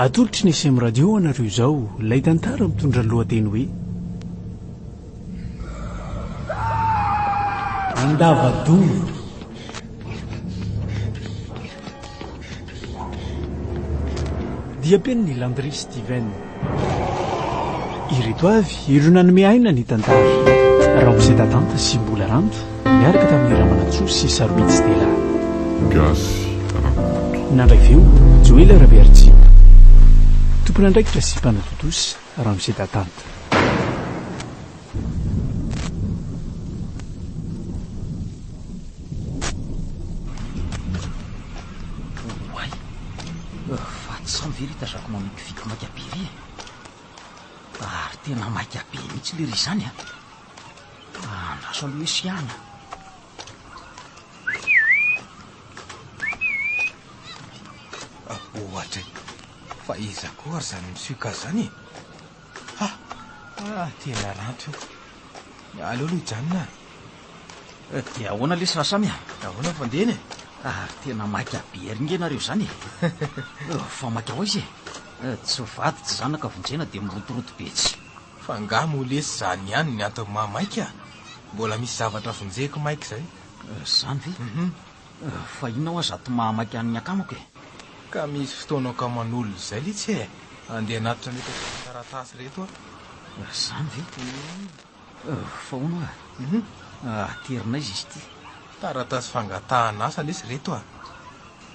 Atolotry ny SM Radio anareo izao ilay tantara mitondra ny lohateny hoe Andavadono. Diam-penin'i Landry Steven. Ireto avy ireo nanome aina ny tantara. Ramose Dadanta sy Mbola Ranto niaraka tamin'i Ramanantsoa sy Sarobidy Stella. Gasy Rakoto. Nandray feo, Joela Rabearitsina. Tompon'andraikitra sy mpanatontosa, Ramose Dadanta. Oay! Fa tsy ve ry tazako mamikiviky maika be ry e? Ary tena maika be mihitsy lery izany a! Andraso aloha hoe siahana. Ohatra e! Fa iza koa ary izany misioka azy izany e? Ha! Ah, tena ranto io. Aleo aloha hijanona a. Dia ahoana lesy Rasamy a? Ahoana ny fandehany e? Ary tena maika be ery nge nareo izany e. Fa maika ho aiza e? Tsy vady tsy zanaka vonjena dia mirotoroto be tsy. Fa angaha moa lesy izany ihany ny antony maha maika? Mbola misy zavatra vonjeko maika izay. Izany ve? Fa inona hoa zato mahamaika an'ny akamako e? Ka misy fotoana aman'olona izay letsy e! Andeha hanatitra an'ireto antontan-taratasy ireto aho. Izany ve? Fa hono hoa, aterina aiza izy ity? Taratasy fangatahana asa lesy ireto a!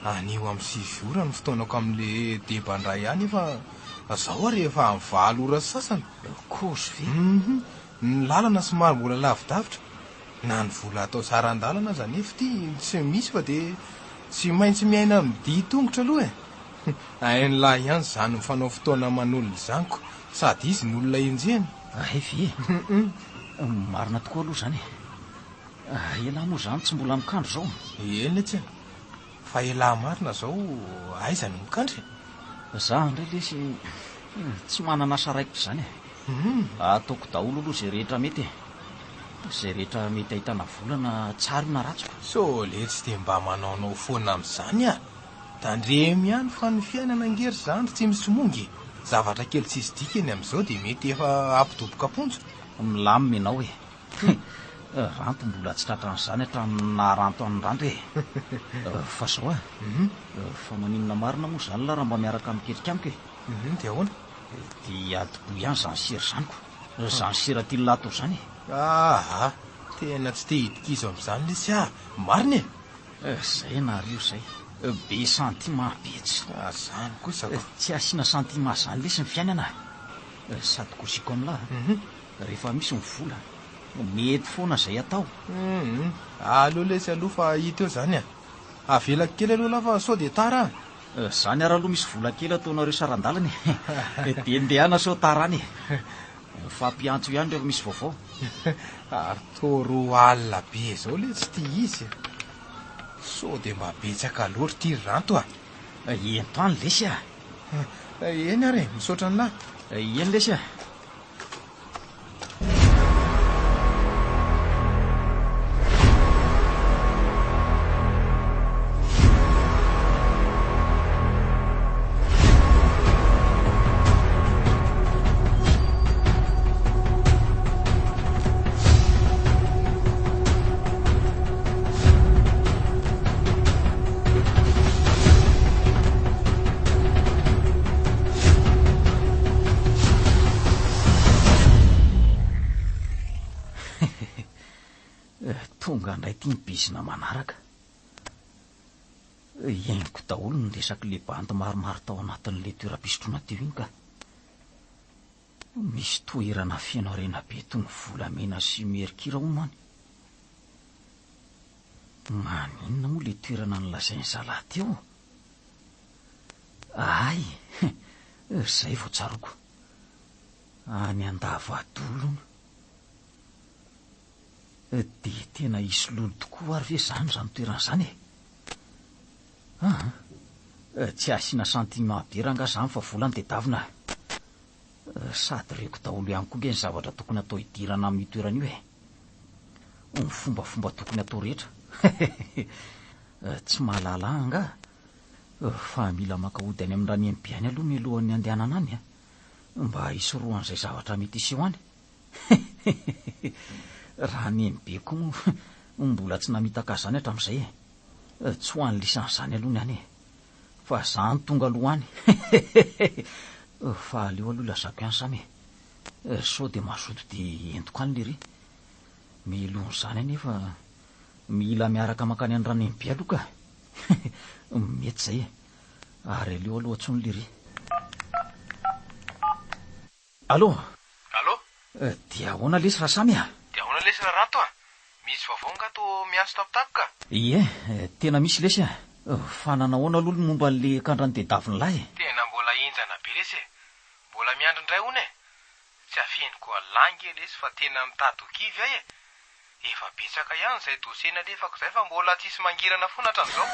Anio amin'ny sivy ora no fotoanako amin'le deba indray ahy nefa zao ary efa amin'ny valo ora sy sasany. Kozy ve? Ny lalana somary mbola lavidavitra. Na ny vola atao saran-dalana aza anefa ity tsy misy fa dia tsy maintsy miaina amin'ny dihy tongotra aloha e! Hain'lah ihany izany mifanao fotoana aman'olona izany ko! Sady izy no olona enjehina. Hay ve e! Marina tokoa aloha izany e! Elah moa izany tsy mbola mikandro izao? Eny letsy e! Fa elah marina izao aiza no mikandro e? Za indray lesy tsy manana asa raikitra izany e! Ataoko daholo aloha izay rehetra mety e! Izay rehetra mety ahitana vola na tsara io na ratsy ko! Sao letsy dia mba manaonao foana amin'izany ah! Tandremo ihany fa ny fiainana ange ry zandry tsy misomonga e! Zavatra kely tsisy dikany amin'izao dia mety efa hampidoboka am-ponja. Milamina ianao e! Ranto mbola tsy tratran'izany hatramin'ny naha-ranto an'i Ranto e! Fa zao a! Fa maninona marina moa izany lah raha mba miaraka miketrika amiko e? Dia ahoana? Dia adoboy ihany izany sira izany ko! Izany sira tian'i lahy atao izany e! Aa! Tena tsy te hidi-kizo amin'izany lesy ah! Marina e! Zay nareo zay. Be sentiment be tsy. Ah zany kosa ko. Tsy asiana sentiment zany lesy ny fiainana a. Sady kosiko amlah a. Rehefa misy ny vola, mety foana zay atao. Hum. Aleo lesy aloha fa hita eo zany a. Avelako kely aloha lah fa sao dia tara a. Zany ary aloha misy vola kely ataonareo saran-dalana e. Dia ndehana sao tara any e. Mifampiantso ihany rehefa misy vaovao. Ary toa roa alina be izao letsy ity izy a! Sao dia mba betsaka loatra ity ry Ranto a! Ento any lesy a! Eny ary e, misaotra an'lah. Eny lesy a! Tonga indray ity ny bizina manaraka. Henoko daholo ny resak'ilay bandy maromaro tao anatin'ilay toeram-pisotroana teo iny ka. Misy toerana feno harena be toy ny volamena sy merkira hono any. Maninona moa ilay toerana nolazain'ny zalahy teo? Hay! Izay vao tsaroako. Any Andavadolo hono. Dia tena hisy lolo tokoa ary ve izany izany toerana izany e? Aa! Tsy asiana sentiment be rangaha izany fa vola no tedavina a! Sady reko daholo ihany koa nge ny zavatra tokony atao hidirana amin'io toerana io e! Ny fombafomba tokony atao rehetra. Tsy mahalala ahy angaha? Fa mila maka ody any amin-dRanenibe any aloha mialohan'ny handehanana any a! Mba hisorohan'izay zavatra mety hiseho any. Ranenibe koa moa mbola tsy namitaka azy izany hatramin'izay e! Tsy ho an'lisan'izany aloha ny any e! Fa za no tonga aloha any. Fa aleo aloha ilazako ihany Samy e! Sao dia mazoto dia entiko any lery. Mialohan'izany anefa mila miaraka mankany any Ranenibe aloha ka! Mety izay e! Ary aleo aloha antsoiny lery. Allô? Allô? Dia ahoana lesy Rasamy a? Dia ahoana lesy Raranto a? Misy vaovao nga toa miantso tampotampoka? Ie, tena misy lesy a! Fa nanahoana aloha ny momba an'le kandra nitediavin'lah e? Tena mbola henjana be lesy e! Mbola miandry indray hono e! Tsy afeniko an'lah nge lesy fa tena mitady ho kivy aho e! Efa betsaka ihany izay dossier nalefako izay fa mbola tsisy mangirana foana hatramin'izao.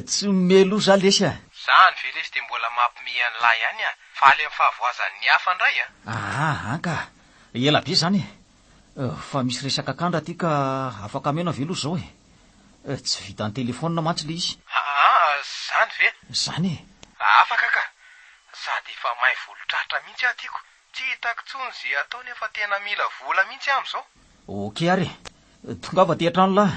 Tsy meloa za lesy a! Zany ve lesy dia mbola mampime an'lah ihany a! Faly amin'ny fahavoazan'ny hafa ndray a! Aa an ka! Ela be zany e! Fa misy resaka kandra aty ka afaka amena ve aloha zao e? Tsy vita an-telefaonina mantsy le izy. Aa zany ve? Zany e! Afaka ka! Sady efa may volo-tratra mihitsy aho tiako. Tsy hitako intsony ze atao nefa tena mila vola mihitsy aho amizao. Ok ary e! Tongava aty an-trano lahy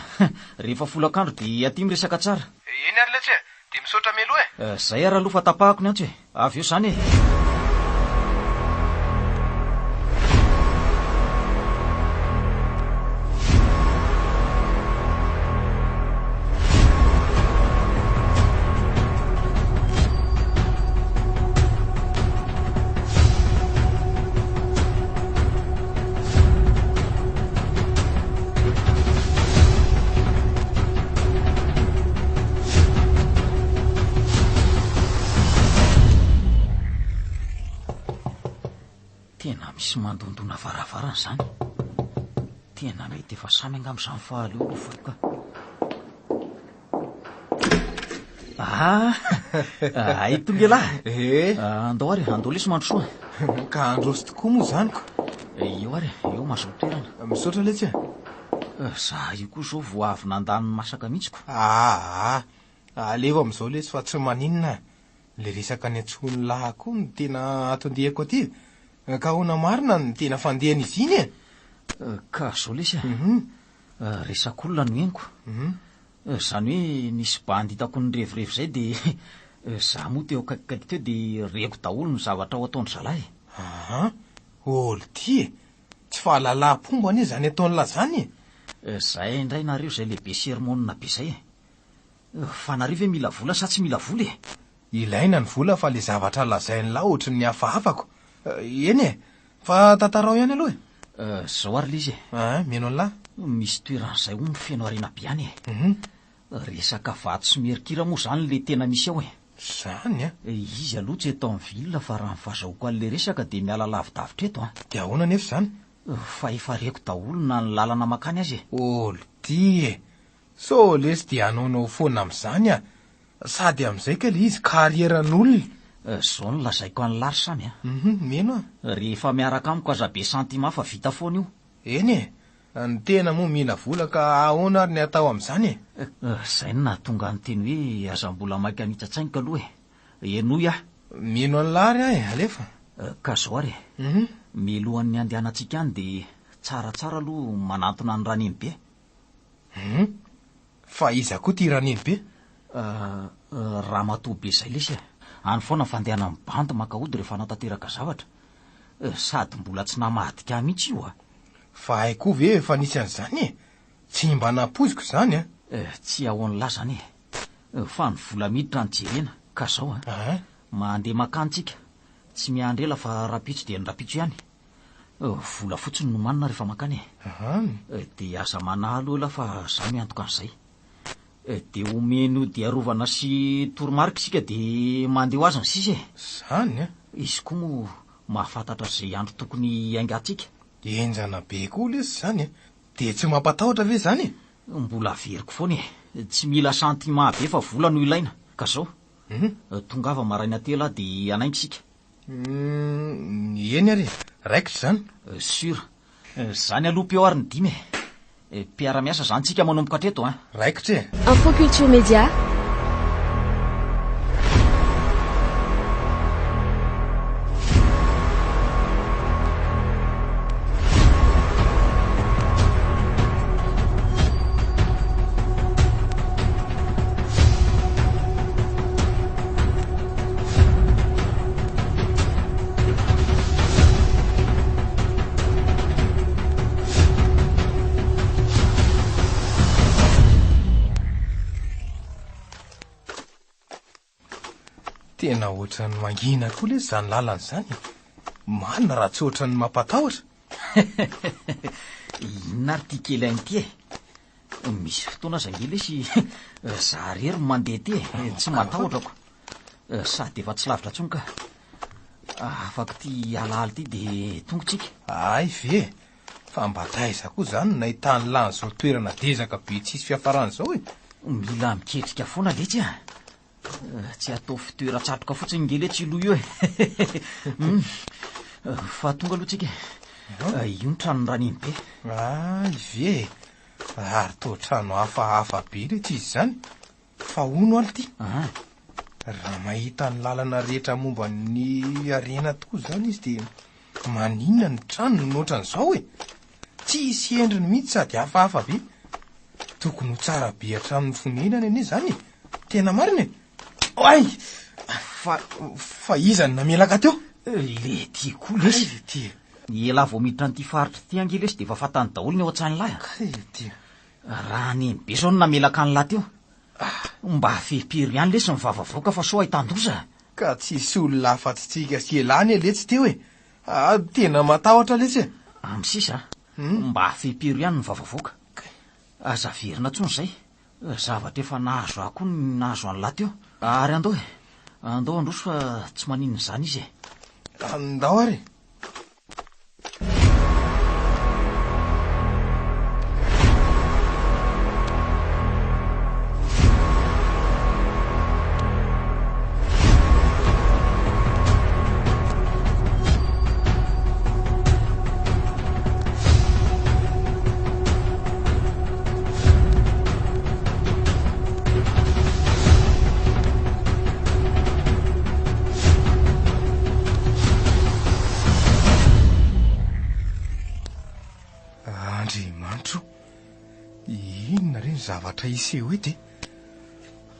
rehefa folakandro dia aty miresaka tsara. Eny ary letsy e! Dia misaotra mialoha e! Zay ary aloha fa tapahako ny antso e! Avy eo izany e! Tena misy mandondona varavarana izany. Tena mety efa samy angamba izany fa aleo aloha vonoka. Ah, hay tonga elah. Eh. Ah, andao ary, andao lesy mandrosoa. Ka handroso tokoa moa izany ko. Eo ary, eo mahazo toerana. Misaotra letsy e. Za io koa izao vao avy nandany masaka mihitsy ko. Aa, aleo amin'izao lesy fa tsy maninona. Le resaka niantsoan'ny lahy koa no tena anton-diako aty e. Ka ahoana marina no tena fandehan'izy iny e? Ka izao lesy a. Resak'olona no henoko. Izany hoe nisy bandy hitako nirevirevy izay dia za moa teo akaikikaiky teo dia reko daholo ny zavatra ao ataon-dry zalahy e. Aa, ol ty e! Tsy fahalalam-pomba anie izany ataon'lah izany e! Zay indray nareo izay le be sermona be izay e! Fa nareo ve mila vola sa tsy mila vola e? Ilaina ny vola fa le zavatra lazain'lah ohatry ny hafahafako. Eny e! Fa tantarao ihany aloha e! Zao ary le izy e! Aa, mihaino an'lah. Misy toerana izay hono feno harena be any e! Resaka vato sy merikira moa izany le tena misy ao e! Zany an! Izy aloha tsy eto en ville fa raha ny fazahoako an'le resaka dia miala lavidavitra eto an! Dia ahoana anefa izany? Fa efa reko daholo na ny lalana makany aza e! Olty e! Sao lesy dia hanaonao foana amin'izany an! Sady amin'izay kay le izy carrière-n'olona. Zao no lazaiko an'lah ry Samy a! Hum, mino aho. Rehefa miaraka amiko aza be sentiment fa vita foana io. Eny e! Ny tena moa mila vola ka ahoana ary ny atao amin'izany e? Izay no nahatonga ahy niteny hoe aza mbola maika mihitsa-tsaingoka aloha e! Henoy aho. Mino an'lah ary aho e! Alefa. Ka zao ary e! Mialohan'ny handehanantsika any dia tsaratsara aloha manantona an'i Ranenibe. Hum! Fa iza koa ity Ranenibe? Ramatoa be izay lesy e! Any foana ny fandehanan'ny bandy maka ody rehefa hanatanteraka zavatra. Sady mbola tsy namadika ahy mihitsy io a! Fa hay koa ve efa nisy an'izany e? Tsy mba nampoiziko izany a! Tsy ahoan'lah izany e! Fa ny vola miditra no jerena, ka zao a! Mandeha makany tsika, tsy miandry ela fa rapitso dia ny rapitso ihany. Vola fotsiny no manina rehefa mankany e! Dia aza manahy aloha elah fa za miantoka an'izay. Dia omeny ody arovana sy toromarika isika dia mandeha ho azy ny sisa e! Izany an! Izy koa moa mahafantatra izay andro tokony hiaingantsika. Henjana be koa lesy izany an! Dia tsy mampatahotra ve izany e? Mbola averiko foana e! Tsy mila sentiment be fa vola no ilaina. Ka izao, tongava maraina aty elah dia hanainga isika. Eny ary e! Raikitra izany. Sûr. Zany aloha peo ary ny dimy e. Mpiara-miasa zany tsika manomboka hatreto an. Raikitra e. Info Culture Média. Tena ohatran'ny mangina koa lesy izany lalana izany e. Marina raha tsy ohatran'ny mampatahotra. Inona ary ity kely aina ity e? Misy fotoana aza ange lesy za irery no mandeha ety e, tsy matahotra ko. Sady efa tsy lavitra intsony ka. Afaka ity alaala ity dia tonga tsika. Hay ve? Fa mba taiza koa izany no nahitan'ny lahy an'izao toerana dezaka be tsisy fiafarana izao e? Mila miketrika foana letsy a! Tsy atao fitoeran-tsatroka fotsiny nge letsy io loha io e! Fa tonga aloha tsika e! Io ny tranon'i Ranenibe. Hay ve e! Ary toa trano hafahafa be letsy izy izany. Fa hono alo ty, raha mahita ny lalana rehetra momba ny harena tokoa izany izy dia maninona ny tranony no ohatran'izao e? Tsisy endriny mihitsy sady hafahafa be. Tokony ho tsara be hatramin'ny fonenany anie izany e! Tena marina e! Oay! Fa, fa iza no namelaka teo? Lety koa lesy. Kay ty e! Elah vao miditra an'ity faritra ity ange lesy dia efa fantany daholo ny ao an-tsain'lahy a. Kay ty e! Raha neny be zao no namelaka an'lah teo. Mba firipiry ihany lesy ny vava avoaka fa sao ahitan-doza. Ka tsisy olona afa-tsy tsika sy elah anie letsy teo e! Ah, tena matahotra letsy e! Amin'ny sisa a! Mba firipiry ihany ny vava avoaka. Aza averina intsony izay. Zavatra efa nahazo ahy koa ny nahazo an'lah teo. Ary andao e! Andao handroso fa tsy maninona izany izy e! Andao ary e! Andriamanitro, inona re ny zavatra hiseho eto e?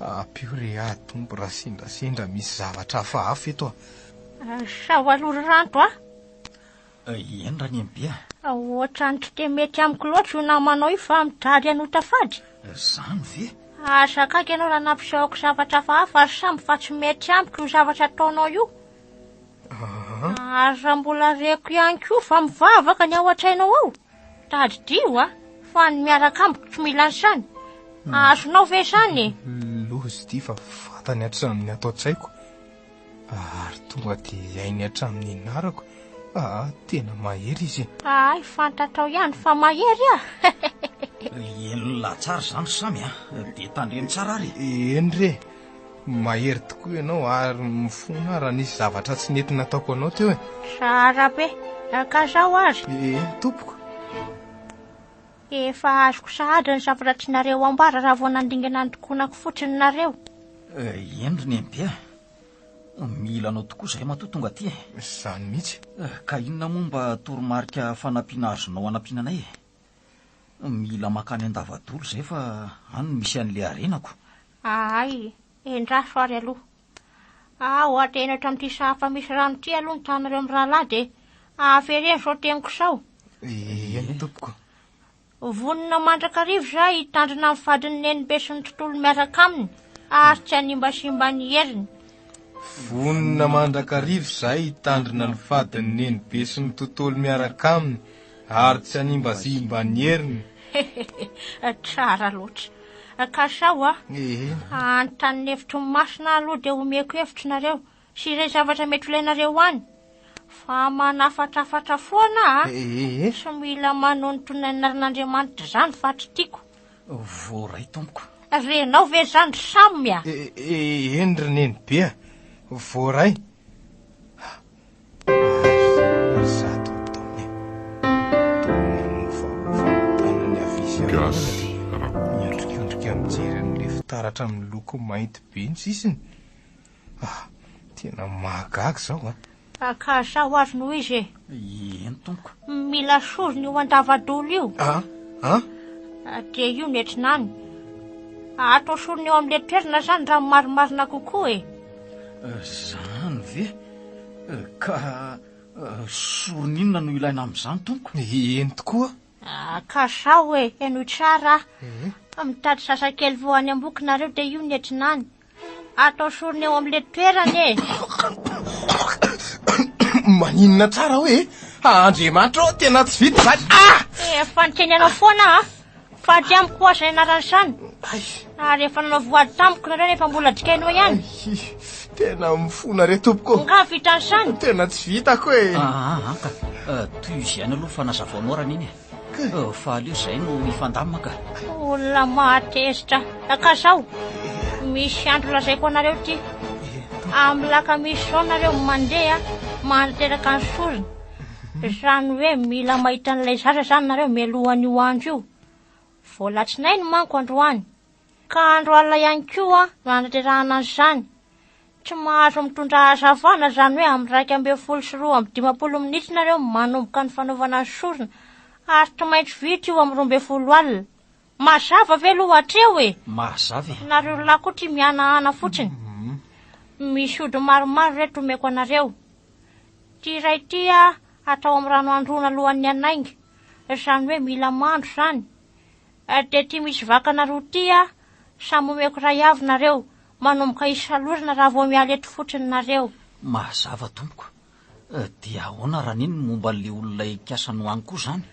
Ampio re aho Tompo raha sendrasendra misy zavatra hafahafa eto a. Sao aloha ry Ranto a! Eny Ranemibe a! Ohatran'ny tsy dia mety amiko loatra io namanao io fa mijaly hanota fady. Zany ve? Aza gaga ianao raha nampisehoko zavatra hafahafa ry Sambo fa tsy mety amiko io zavatra ataonao io. Ary raha mbola reko ihany koa fa mivavaka ny ao an-tsainao ao, tadidio a, fa ny miaraka amiko tsy mila an'izany. Azonao ve izany e? Loza ity fa fantany hatramin'ny ato an-tsaiko. Ary tonga dia hainy hatramin'ny anarako. Aa, tena mahery izy e. Hay, fantatrao ihany fa mahery aho. Henon'lah tsara izany ry Samy a! Dia tandremo tsara ary e! Eny re! Mahery tokoa ianao ary mifona aho raha nisy zavatra tsy nety nataoko anao teo e! Tsara be! Ka zao ary. Eny tompoko. Efa azoko sahady ny zavatra tianareo ambara raha vao nandingana ny tokonako fotsiny nareo. Eny ry Nenibe a! Mila anao tokoa izahay matoa tonga aty e! Izany mihitsy. Ka inona moa mba toromarika fanampiana azonao hanampiana anay e? Mila mankany Andavadolo izahay fa any no misy an'ilay harenako. Ahay, endraso ary aloha. Ao atehina hatramin'ity sahafa misy rano ity aloha ny tanareo mirahalahy dia avereno izao teniko izao. Eny tompoko. Vonona mandrakariva izahay hitandrina ny fadin'ny nenibe sy ny tontolo miaraka aminy ary tsy hanimbasimba ny heriny. Vonona mandrakariva izahay hitandrina ny fadin'ny nenibe sy ny tontolo miaraka aminy ary tsy hanimbasimba ny heriny. Tsara loatra. Ka sao a! Anontany ny hevitry ny masina aho aloha dia omeko hevitra nareo sy izay zavatra mety ho ilainareo any. Fa manafatrafatra foana a! Tsy mila manontona ny anaran'Andriamanitra izany fa tsy tiako. Voaray tompoko. Renao ve izany ry Samy a? Eny ry Nenibe a! Voaray. Gasy Rakoto. Miondrikondrika mijery an'ilay fitaratra miloko mainty be ny sisiny. Ah, tena mahagaga izao an. Ka sao azy no izy e. Eny tompoko. Mila sorona io andavadolo io. Ah, ah. Dia io no entina any. Atao sorona eo amin'ilay toerana izany raha ny marimarina kokoa e. Izany ve? Ka sorona inona no ilaina amin'izany tompoko? Eny tokoa. Ka sao e, henoy tsara aho. Mitady zazakely vao any am-boky nareo dia io no entina any. Atao sorona eo amin'ilay toerana e! Maninona tsara hoe e? Andriamanitra ô, tena tsy vita izany. Ah! Efa niteny anao foana aho fa aty amiko aza ny anaran'izany. Ary efa nanao voady tamiko nareo nefa mbola dikainao ihany. Tena mifona re tompoko. Nga vita an'izany? Tena tsy vitako e. Ah, ah, ka. Eh, tohizo ihany aloha fanazavaonao ran'iny e. Eh, fa aleo izay no hifandamina ka. Olona mahatezitra. Ka zao, misy andro lazaiko anareo ity. Amin'ny lakamisy izao nareo mandeha manateraka ny sorona. Izany hoe mila mahita an'ilay zaza izany nareo mialohan'io andro io. Vao alatsinainy manko androany. Ka andro alina ihany koa no hanaterahana an'izany. Tsy mahazo mitondra hazavana izany hoe amin'ny 211 minitra nareo manomboka ny fanaovana ny sorona ary tsy maintsy vita io amin'ny 12 alina. Mazava ve aloha hatreo e? Mazava e. Nareo lahy koa ty mihanahana fotsiny. Misy ody maromaro ireto omeko anareo. Ity iray ity atao amin'ny rano androana alohan'ny hanainga. Izany hoe mila mandro izany. Dia ity misy vakana roa ity samy omeko iray avy nareo. Manomboka hisalorana raha vao miala eto fotsiny nareo. Mazava tompoko. Dia ahoana raha nino ny momba an'ilay olona hikasa ny ho any koa izany?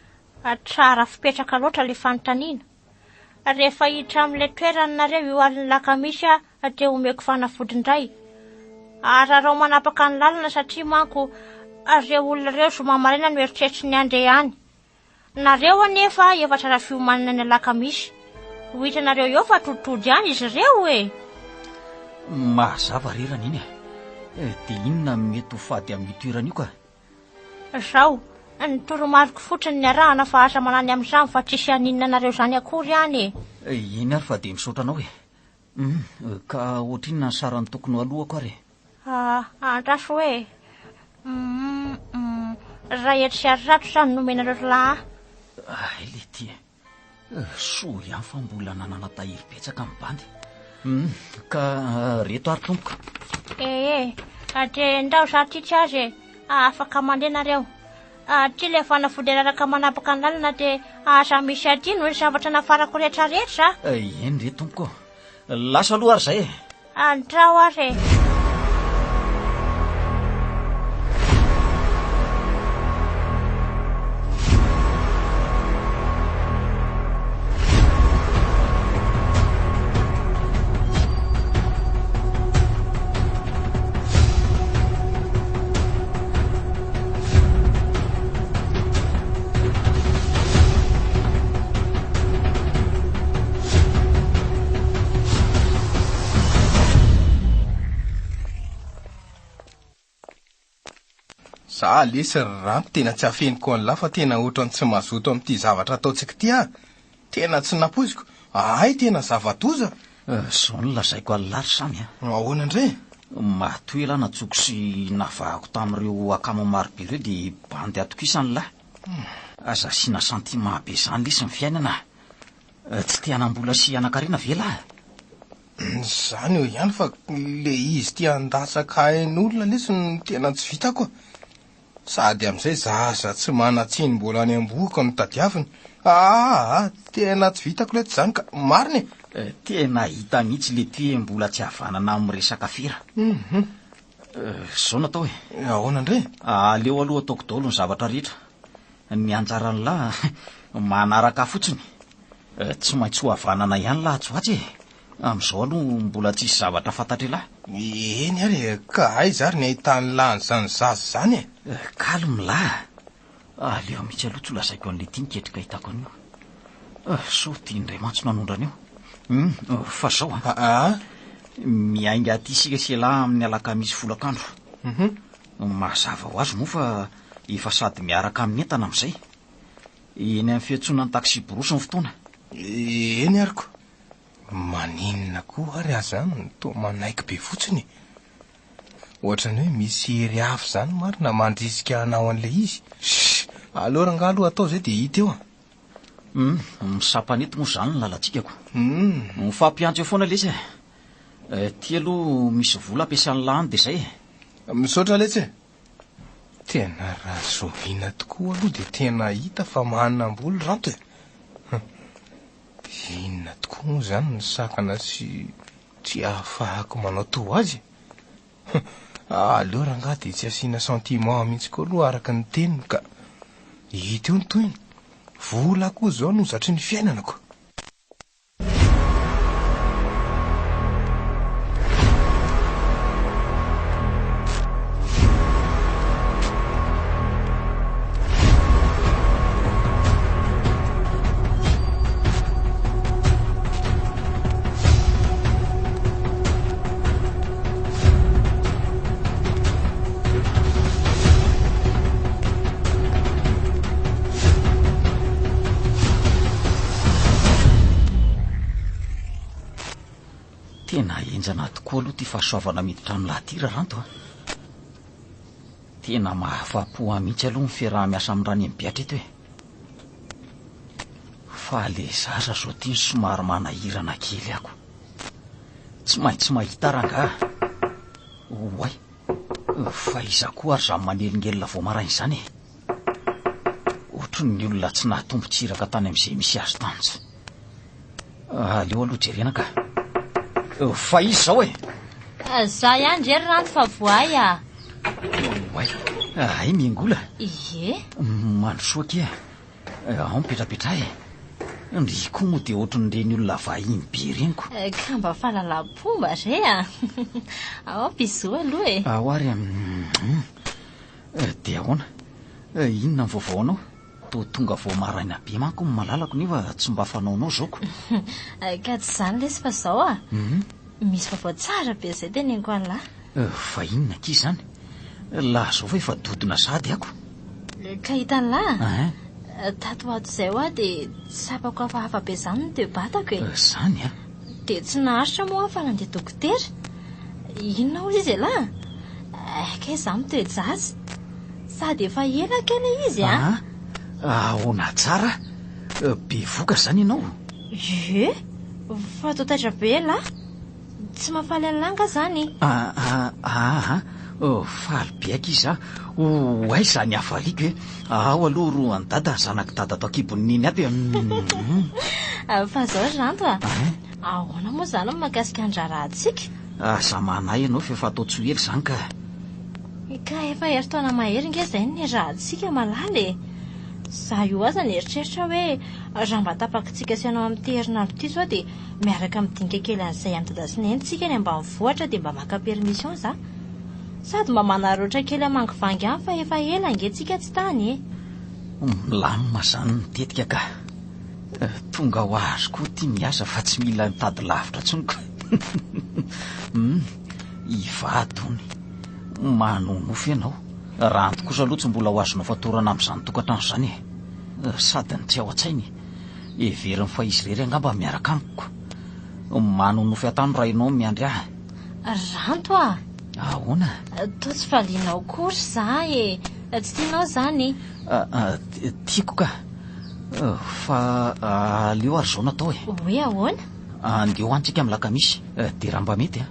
Tsara fipetraka loatra ilay fanontaniana. Rehefa hiditra amin'ilay toerana nareo io alin'ny lakamisy dia omeko fanafody indray. Ararao manapaka ny lalana satria manko ireo olona ireo zoma maraina no eritreritry ny handeha any. Nareo anefa efa tsara fiomanana ny alakamisy. Ho hitanareo eo fa toditody ihany izy ireo e! Mazava re Raneny a! Dia inona no mety ho fady amin'io toerana io ka? Zao, ny toromariko fotsiny ny arahana fa aza manany amin'izany fa tsisy haninona anareo izany akory any e! Eny ary fa dia misaotra anao e! Hum, ka ohatrinona ny sarany tokony ho aloako ary e? Ah, andraso hoe. Hum, hum, 1100 izany no omenareo ry lahy ahy. Hay letia e. Soa ihany fa mbola nanana tahiry betsaka ny bandy. Hum, ka reto ary tompoko. Ee, dia ndao za ty tsy azy e. Afaka mandeha nareo. Aty ilay fanafody araraka manapaka ny lalana dia aza misy adino ny zavatra nafarako rehetrarehetra. Eny re tompoko. Lasa aloha ary zay e. Andrao ary e. Za lesy ry Ranto tena tsy afeniko an'lah fa tena ohatran'ny tsy mazoto amin'ity zavatra ataontsika ity aho. Tena tsy nampoiziko. Hay tena zava-doza. Zao no lazaiko an'lah ry Samy a. Ahoana indray? Matoa elah natsoko sy navahako tamin'ireo akama marobe ireo dia bandy atokisan'lah. Aza asiana sentiment be zany lesy ny fiainana a! Tsy te hanam-bola sy hanan-karena ve lah? Zany eo ihany fa le izy te handatsaka ain'olona lesy no tena tsy vitako a! Sady amin'izay zaza tsy manan-tsiny mbola any am-bohoka no tadiaviny. Aa! Tena tsy vitako letsy izany ka! Marina e! Tena hita mihitsy lety hoe mbola tsy havanana amin'ny resaka fera. Zao no atao e. Ahoana indray? Aleo aloha ataoko daholo ny zavatra rehetra. Ny anjaran'lah manaraka ahy fotsiny. Tsy maintsy ho havanana ihany lah atsy ho atsy e. Amin'izao aloha mbola tsisy zavatra fantatr'ialahy. Eny ary e, ka aiza ary ny ahitan'lah an'izany zaza izany e? Calme lah. Aleo mihitsy aloha tsy ho lazaiko an'ilay ity ny ketrika hitako an'io. Sao ity indray mantsy no hanondrana eo. Hum, fa zao an. Aa. Miainga aty isika sy elah amin'ny alakamisy folakandro. Mazava ho azy moa fa efa sady miaraka amin'ny entana amin'izay. Eny amin'ny fiantsonan'ny taxi-brousse ny fotoana. Eny ary ko. Maninona koa ary aza no toa manaiky be fotsiny e? Ohatran'ny hoe misy hery hafa izany marina mandrisika hanao an'ilay izy. Shh! Aleo rangahy aloha atao izay dia hita eo a! Hum, misampanety moa izany ny lalantsika ko. Hum. Mifampiantso eo foana lesy e. Ty aloha misy vola ampiasan'ny lany dia izay e. Misaotra letsy e. Tena raha zoviana tokoa aloha dia tena hita fa manam-bola Ranto e. Inona tokoa moa izany ny sakana sy. Tsy ahafahako manao toa azy e. Aleo rangahy dia tsy asiana sentiment mihitsy koa aloha araka ny teniny ka. Hita eo ny tohiny. Vola koa izao no zatry ny fiainana ko. Tena henjana tokoa aloha ity fahasoavana miditra amin'lah ity Raranto a! Tena mahafa-po ahy mihitsy aloha ny fiaraha-miasa amin'ny Ranemibiatra eto e! Fa le zaza zao ty no somary manahirana kely ako. Tsy maintsy mahita rangaha. Oay, fa iza koa ary zany manelingelina vao maraina izany e? Ohatry ny olona tsy nahatombo tsiraka tany amin'izay misy azy tany. Aleo aloha jerena ka. Fa iza izao e? Za ihany ndry ry Ranto fa voay a! Oay, hay miangola. Ie. Mandrosoa akia. Ao mipetrapetraha e. Ndry koa moa dia ohatrin'ireny olona vahiny be ireny ko. Ka mba fahalalam-pomba re a! Ao bisous aloha e. Ao ary a. Dia ahoana? Inona ny vaovaonao? Toa tonga vao maraina be manko ny malalako nefa tsy mba fanaonao izao ko. Ka tsy izany lesy fa izao a! Misy vaovao tsara be izay teneniko an'lah. Fa inona akia izany? Lazao fa efa dodona sahady ako. Ka hitan'lah? Tato ho ato izay hoa dia tsapako hafahafa be izany ny toe-batako e. Izany a? Dia tsy naharitra moa aho fa nandeha dokotera. Inona hozy izy elah? Kay izaho mitoe-jaza. Sady efa ela kay ilay izy a! Aa, ahoana tsara? Bevoka izany ianao? Ie, fa toa taitra be elah. Tsy mahafaly an'lah angaha izany? Aa, aa, faly be akia izaho. Ho aiza ny hafaliako e? Ao aloha ro an'i Dada, zanak'i Dada ato an-kibon'i Neny ato e! Fa izao ry Ranto a! Ahoana moa izany ny mahakasika ny raharahantsika? Aza manahy ianao fa efa atao tsy ho ela izany ka! Ka efa herintaona mahery nge izay no niarahantsika malala e! Za io aza nieritreritra hoe raha mba tapakitsika sy ianao amin'ity herinandro ity izao dia miaraka midinika kely an'izay amin'i dada sy neny tsika any ambanivohitra dia mba maka permission za. Sady mba manararaotra kely hamangivangy any fa efa ela ange tsika tsy tany e! Milamina izany ny tetika ka! Tonga ho azy koa ity miasa fa tsy mila mitady lavitra intsony ka! Hum, hivady hono. Manonofy ianao. Ranto kosa aloha tsy mbola ho azonao fatorana amin'izany tokantrano izany e! Sady ny tsy ao an-tsainy, heveriny fa izy irery angamba miaraka amiko. Manonofy atany rainao miandry ahy. Ranto a! Ahoana? Toa tsy valianao akory za e! Tsy tianao izany? Tiako ka! Fa aleo ary izao no atao e! Hoe ahoana? Andeha ho any tsika amin'ny lakamisy, dia raha mba mety a!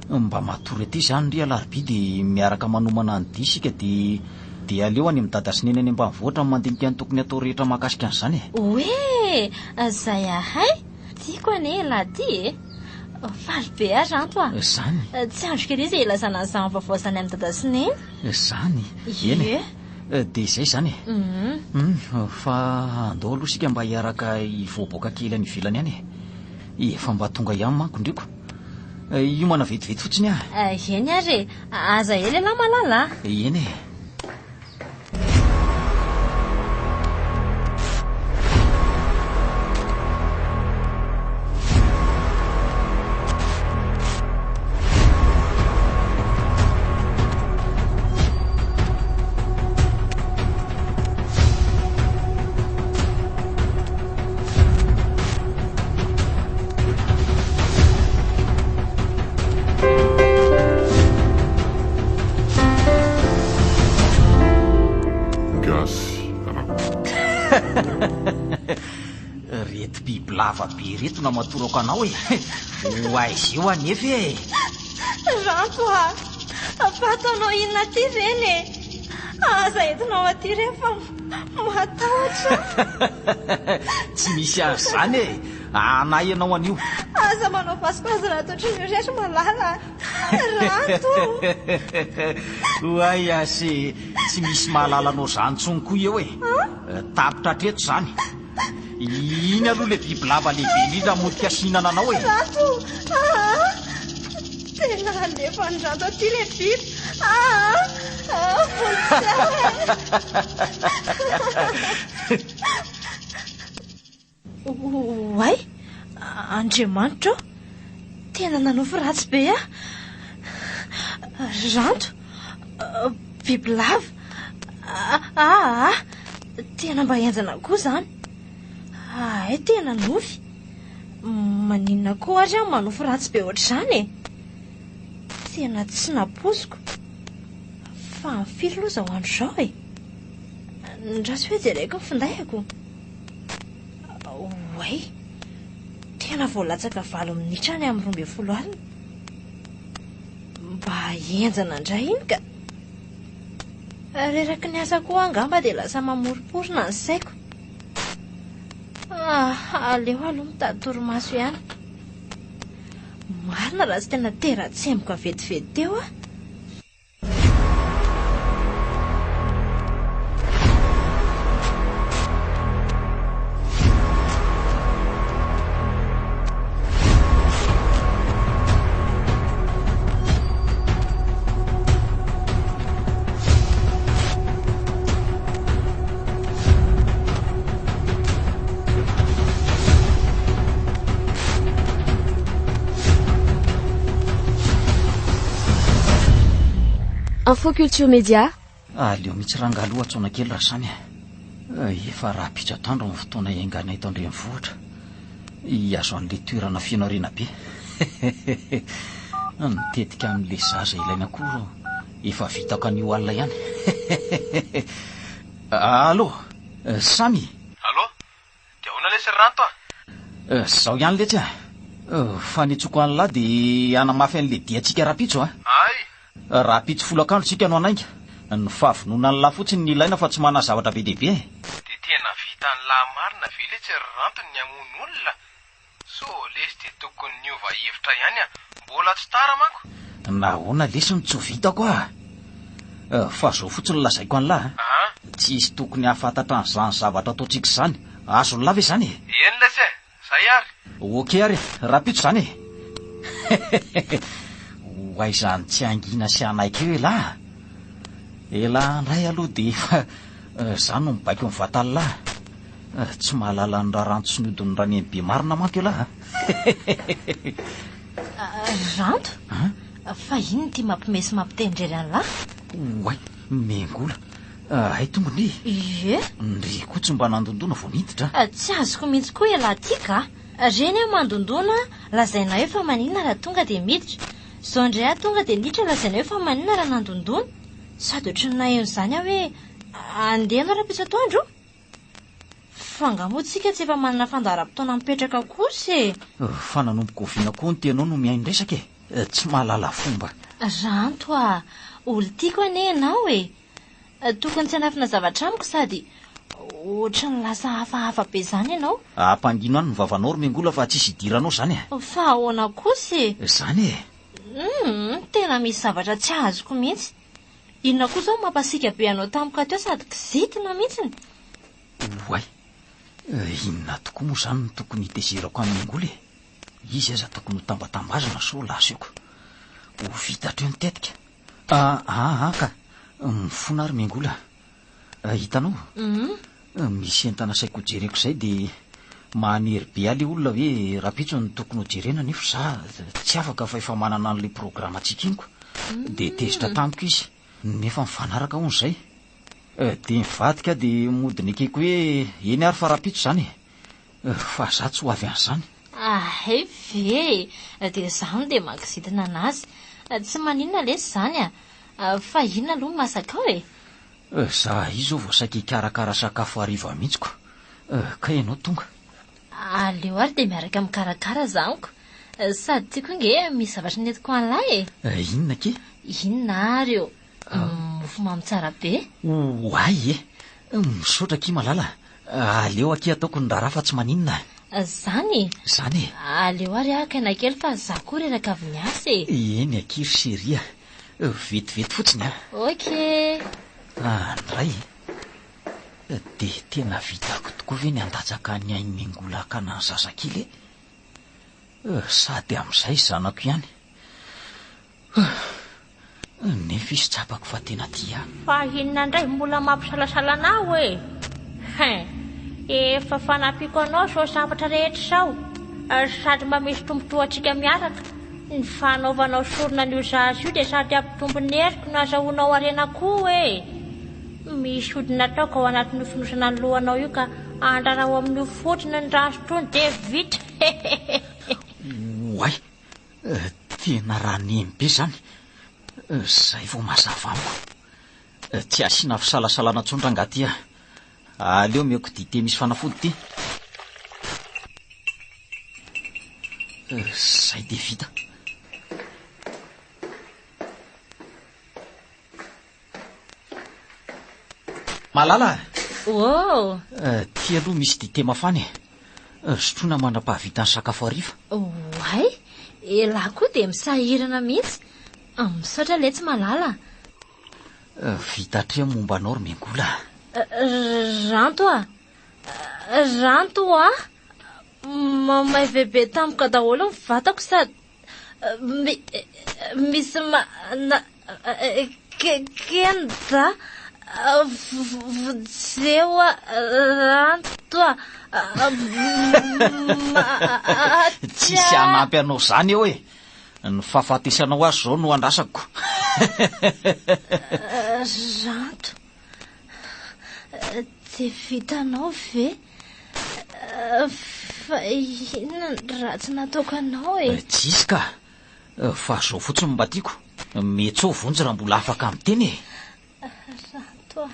Mba matory aty izany ry alarobia dia miaraka manomana ny dia isika dia dia aleo any amin'i dada sy neny any ambanivohitra no mandinika ny tokony hatao rehetra mahakasika an'izany e! Oe! Zay ahay! Tiako anie elah ty e! Faly be aho Ranto a! Zany? Tsy andriko ery izay hilazana an'izany vaovao izany amin'i dada sy neny. Zany? Eny e! Dia izay izany e! Fa andao aloha isika mba hiaraka hivoaboaka kely any ivelany any e! Efa mba tonga ihany manko ndriko. Hiomana vetivety fotsiny aho. Eny ary e! Aza ela ialahy malala a! Eny e! Gasy Rakoto. Reto bibilava be reto namatorako anao e! Ho aiza eo anefa e! Ranto a! Fa ataonao inona aty ireny e? Aza entinao aty ireny fa matahotra aho. Tsy misy an'izany e! Anay ianao anio. Aza manao vazivazy raha toatran'io ry malala a! Ranto! Oay ase, tsy misy mahalala anao izany intsony koa eo e! Tapitra hatreto izany. Iny aloha ilay bibilava lehibe indrindra hamotika sy hihinana anao e! Ranto! Aa! Tena alefan'i Ranto aty ilay biby! Aa! Vonjeo e! Oay! Andriamanitra ô! Tena nanofy ratsy be aho! Ranto! Bibilava! Aa! Tena mba henjana koa izany! Hay tena nofy! Maninona koa ary aho manofy ratsy be ohatr'izany e? Tena tsy nampoiziko! Fa amin'ny firy aloha izao andro izao e? Ndraso hoe jereko ny findaiko. Oay! Tena vao latsaka valo minitra any amin'ny 12 alina. Mba henjana indray iny ka. Reraky ny asa koa angamba dia lasa mamoromporona ny saiko. Ah, aleo aloha mitady torimaso ihany. Marina raha tsy tena tera-tsemboka vetivety teo aho. Info Culture Média. Aleo mihitsy rangaha aloha antsoina kely raha samy a. Efa rahampitso atoandro ny fotoana hiaingana eto an-drenivohitra. Hihazo an'ilay toerana feno harena be. Ny tetika amin'ilay zaza ilaina koa efa vitako anio alina ihany. Allo, Samy? Allo, dia ahoana lesy ry Ranto a? Zao ihany letsy a! Fa ny antsoiko an'lah dia hanamafy an'ilay diantsika rahampitso a! Hay! Rahampitso folakandro tsika no hanainga. Ny fahavononan'lah fotsiny no ilaina fa tsy manahy zavatra be dia be e! Dia tena vitan'lah marina ve letsy ry Ranto ny hamono olona? Sao lesy dia tokony niova hevitra ihany a! Mbola tsy tara manko! Nahoana lesy no tsy ho vitako a! Fa zao fotsiny lazaiko an'lah a! An! Tsy hisy tokony hahafantatra an'izany zavatra ataontsika izany. Azon'lah ve izany e? Eny lesy e! Zay ary! Ok ary e! Rahampitso izany e! Ho aiza ny tsy hangina sy hanaiky eo elah a! Elah indray aloha dia efa za no mibaiko ny vatan'lah. Tsy mahalala ny raranto sy ny hodin'ny ranenibe marina manko ialahy a! Ranto? Fa inona ity mampime sy mampitendrery an'lah? Oay, Mengola, hay tonga ndry e! Ie. Ndry koa tsy mba nandondona vao niditra a! Tsy azoko mihitsy koa ialahy ity ka! Reny aho mandondona, lazainao hoe fa maninona raha tonga dia miditra. Izao indray aho tonga dia niditra lazainao hoe fa maninona raha nandondona. Sady ohatran'ny naheno izany aho hoe andeha ianao rahampitso atoandro? Fa angaha moa tsika tsy efa manana fandaharam-potoana mipetraka kosa e? Fa nanomboka oviana koa ny tenao no mihaino resaka e? Tsy mahalala fomba. Ranto a! Olon-tiako anie ianao e! Tokony tsy hanafina zavatra amiko sady ohatran'ny lasa hafahafa be izany ianao. Ampangino any ny vavanao ry Mengola fa tsisy idiranao izany e! Fa ahoana kosa e? Izany e! Humm, tena misy zavatra tsy azoko mihitsy. Inona koa izao no mampasiaka be anao tampoka teo sady kizitina mihitsiny? Oay! Inona tokoa moa izany no tokony hitezerako an'i Mengola e? Izy aza tokony ho tambatambazana sao lasa eo ko. Ho vita hatreo ny tetika. Aa ka! Mifona ary Mengola. Hitanao? Misy entana saiko hojereko izay dia manery be ahy ilay olona hoe rahampitso no tokony hojerena nefa za tsy afaka fa efa manana an'ilay programantsika iny ko. Dia tezitra tamiko izy nefa mifanaraka hono izay. Dia nivadika aho dia mody nekeko hoe eny ary fa rahampitso izany e. Fa za tsy ho avy an'izany. Hay ve e! Dia izaho no dia mankizitina anazy. Tsy maninona lesy izany a! Fa inona aloha no masaka ao e? Za izao vao saika hikarakara sakafo hariva mihitsy ko. Kay ianao tonga. Aleo ary dia miaraka mikarakara za amiko. Sady tiako ange misy zavatra nentiko ho an'lahy e! Inona akia? Inona ary ô? Mofomamy tsara be. Oay e! Misaotra akia Malala. Aleo akia ataoko ny raharaha fa tsy maninona. Zany e? Zany e! Aleo ary haka aina kely fa za koa reraka avy niasa e! Eny akia ry chérie a! Vetivety fotsiny a! Ok! Andray e! Dia tena vitako tokoa ve ny handatsaka ny ain'i Mengola hakana ny zazakely e? Sady amin'izay zanako ihany. Nefa izy tsapako fa tena tia ahy. Fa inona indray mbola mampisalasala anao e? Hein! Efa fanampiako anao izao zavatra rehetra izao, sady mba misy tombontsoa antsika miaraka. Ny fanaovanao sorona an'io zaza io dia sady hampitombo ny heriko no azahoanao harena koa e! Misy ody nataoko ao anatin'io fonosana ny lohanao io ka andraraho amin'io fotsiny ny rano sotroiny dia vita! Oay! Tena ranemy be zany, zay vao mazava amiko. Tsy asiana fisalasalana intsony rangaha ty a. Aleo omeko dite misy fanafody ty. Zay dia vita. Malala a! Oh! Ty aloha misy dite mafana e. Sotroina mandra-pahavitan'ny sakafo hariva. Oay! Elah koa dia misahirana mihitsy. Misaotra letsy Malala a! Vita hatreo ny momba anao ry Mengola a! Ranto a! Ranto a! Mamay bebe tampoka daholo ny vatako sady Misy ma na kenda vonjeo Ranto a! Tsisy hanampy anao izany eo e! Ny fahafatesanao aza izao no andrasako. Ranto, dia vitanao ve? Fa inona ny ratsy nataoko anao e? Tsisy ka! Fa zao fotsiny mba tiako, metsao vonjy raha mbola afaka miteny e! Ranto a!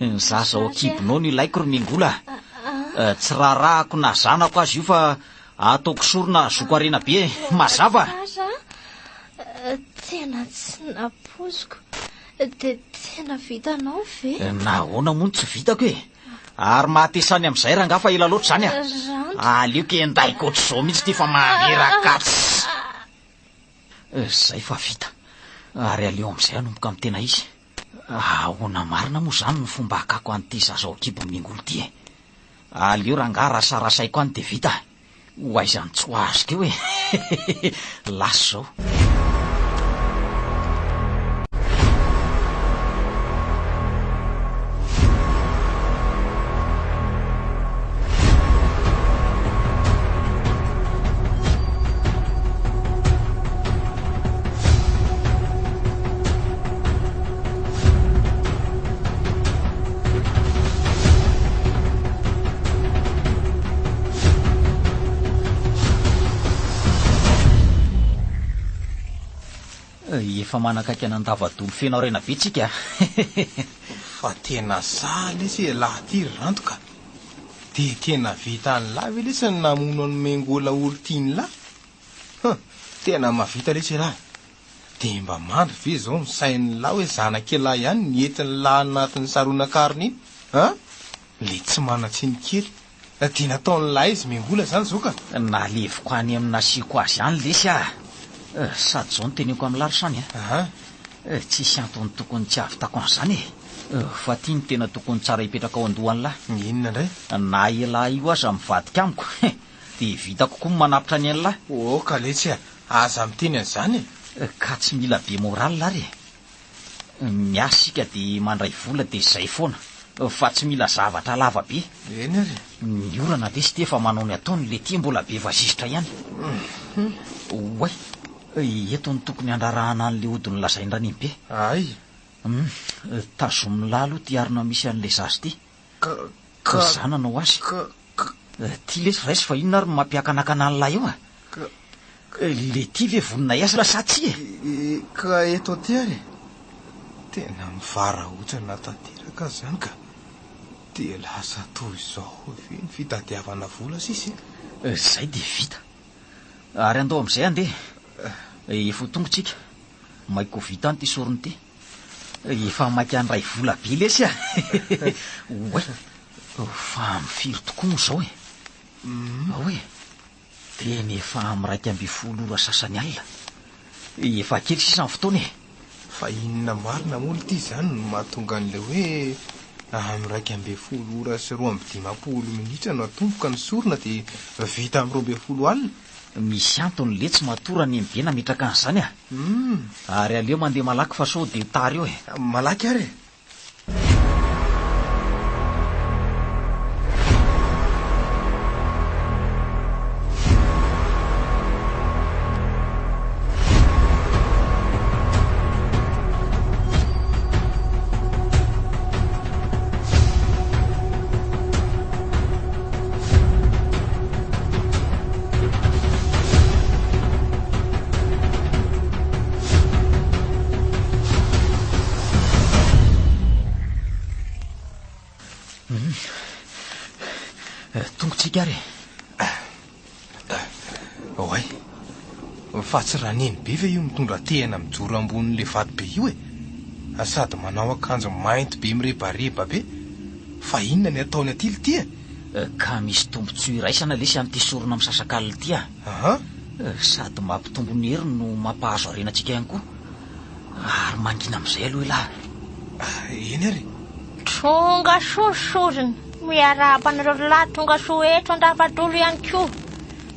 Ny zaza ao an-kibonao no ilaiko ry Mingola a! Tsy raharahako na zanako aza io fa ataoko sorona hahazoako harena be e! Mazava? Tena tsy nampoiziko. Dia tena vitanao ve? Nahoana moa no tsy vitako e? Ary mahatesany amin'izay rangahy fa ela loatra izany a! Ranto. Aleoko endaiko ohatr'izao mihitsy ity fa mahareraka atsy. Izay fa vita. Ary aleo amin'izay hanomboka amin'ny tena izy. Ahoana marina moa izany ny fomba hakako an'ity zaza ao an-kibon'i Mingolo ity e? Aleo rangahy rasarasaiko any dia vita. Ho aiza no tsy ho azoko eo e! Lasa izao. Efa manakaiky an'Andavadolo feno harena be tsika a! Fa tena sahy lesy elah ty ry Ranto ka! De tena vitan'lah ve lesy ny namono an'i Mengola olon-tian'lah? Huh! Tena mahavita lesy elah e! Dia mba mandry ve izao ny sain'lah hoe zanak'elah ihany ny entin'lah anatin'ny saronan-karona iny? An? Le tsy manan-tsiny kely. Dia nataon'lah izy Mengola izany izao ka! Naleviko any amin'ny nasiako azy any lesy ah! Sady izao no teneniko amin'lah ry Sany a! Tsisy antony tokony tsy hahavitako an'izany e! Fa ty no tena tokony tsara hipetraka ao an-dohan'lah. Inona indray? Na elah io aza mivadika amiko, dia vitako koa ny manapitra ny an'lah. Oka letsy a! Aza miteny an'izany e! Ka tsy mila be moral ary e! Miasa isika dia mandray vola dia izay foana fa tsy mila zavatra lava be. Eny ary e! Ny orana lesy ity efa manao ny ataony le ty mbola be vazizitra ihany. Oay! Eto no tokony handrarahana an'le ody nolazain'i Ranemibe. Hay! Hum! Tazomin'lah aloha ity harona misy an'le zaza ity. Ka, ka. Za nanao azy. Ka, ka. Ty lesy raiso fa inona ary no mampiakanakana an'lah eo a? Ka. Le ty ve vonona hiasa sa tsia e? Ka eto aty ary e! Tena mivarahontsana tanteraka aho izany ka! Dia lasa toy izao ve ny fitadiavana vola sisa e? Izay dia vita. Ary andao amin'izay handeha. Efa ho tonga tsika. Maika ho vita any ity sorona ity. Efa maika handray vola be lesy a! Oay! Fa amin'ny firy tokoa moa izao e? Ao e! Tena efa amin'ny 11 ora sasany alina. Efa kely sisa ny fotoana e! Fa inona marina moa ity izany no mahatonga an'ilay hoe amin'ny 11 ora sy 52 minitra no atomboka ny sorona dia vita amin'ny 12 alina? Misy antony letsy matoa Ranemibe nametraka an'izany a! Ary aleo mandeha malaky fa sao dia ho tara eo e! Malaky ary e! Tongotsika ary e. Oay, fa tsy Raneny be ve io mitondra tehina mijoro ambonin'ilay vato be io e? Sady manao akanjo mainty be mirebareba be. Fa inona ny ataony aty lty e? Ka misy tombontsoa iraisana lesy amin'ity sorona misasakalina ity a! Aha. Sady mampitombo ny heriny no mampahazo harena antsika ihany koa. Ary mangina amin'izay aloha elah. Eny ary e. Tonga soa ry sorona. Miarahaba anareo ry lahy tonga soa eto Andavadolo ihany koa.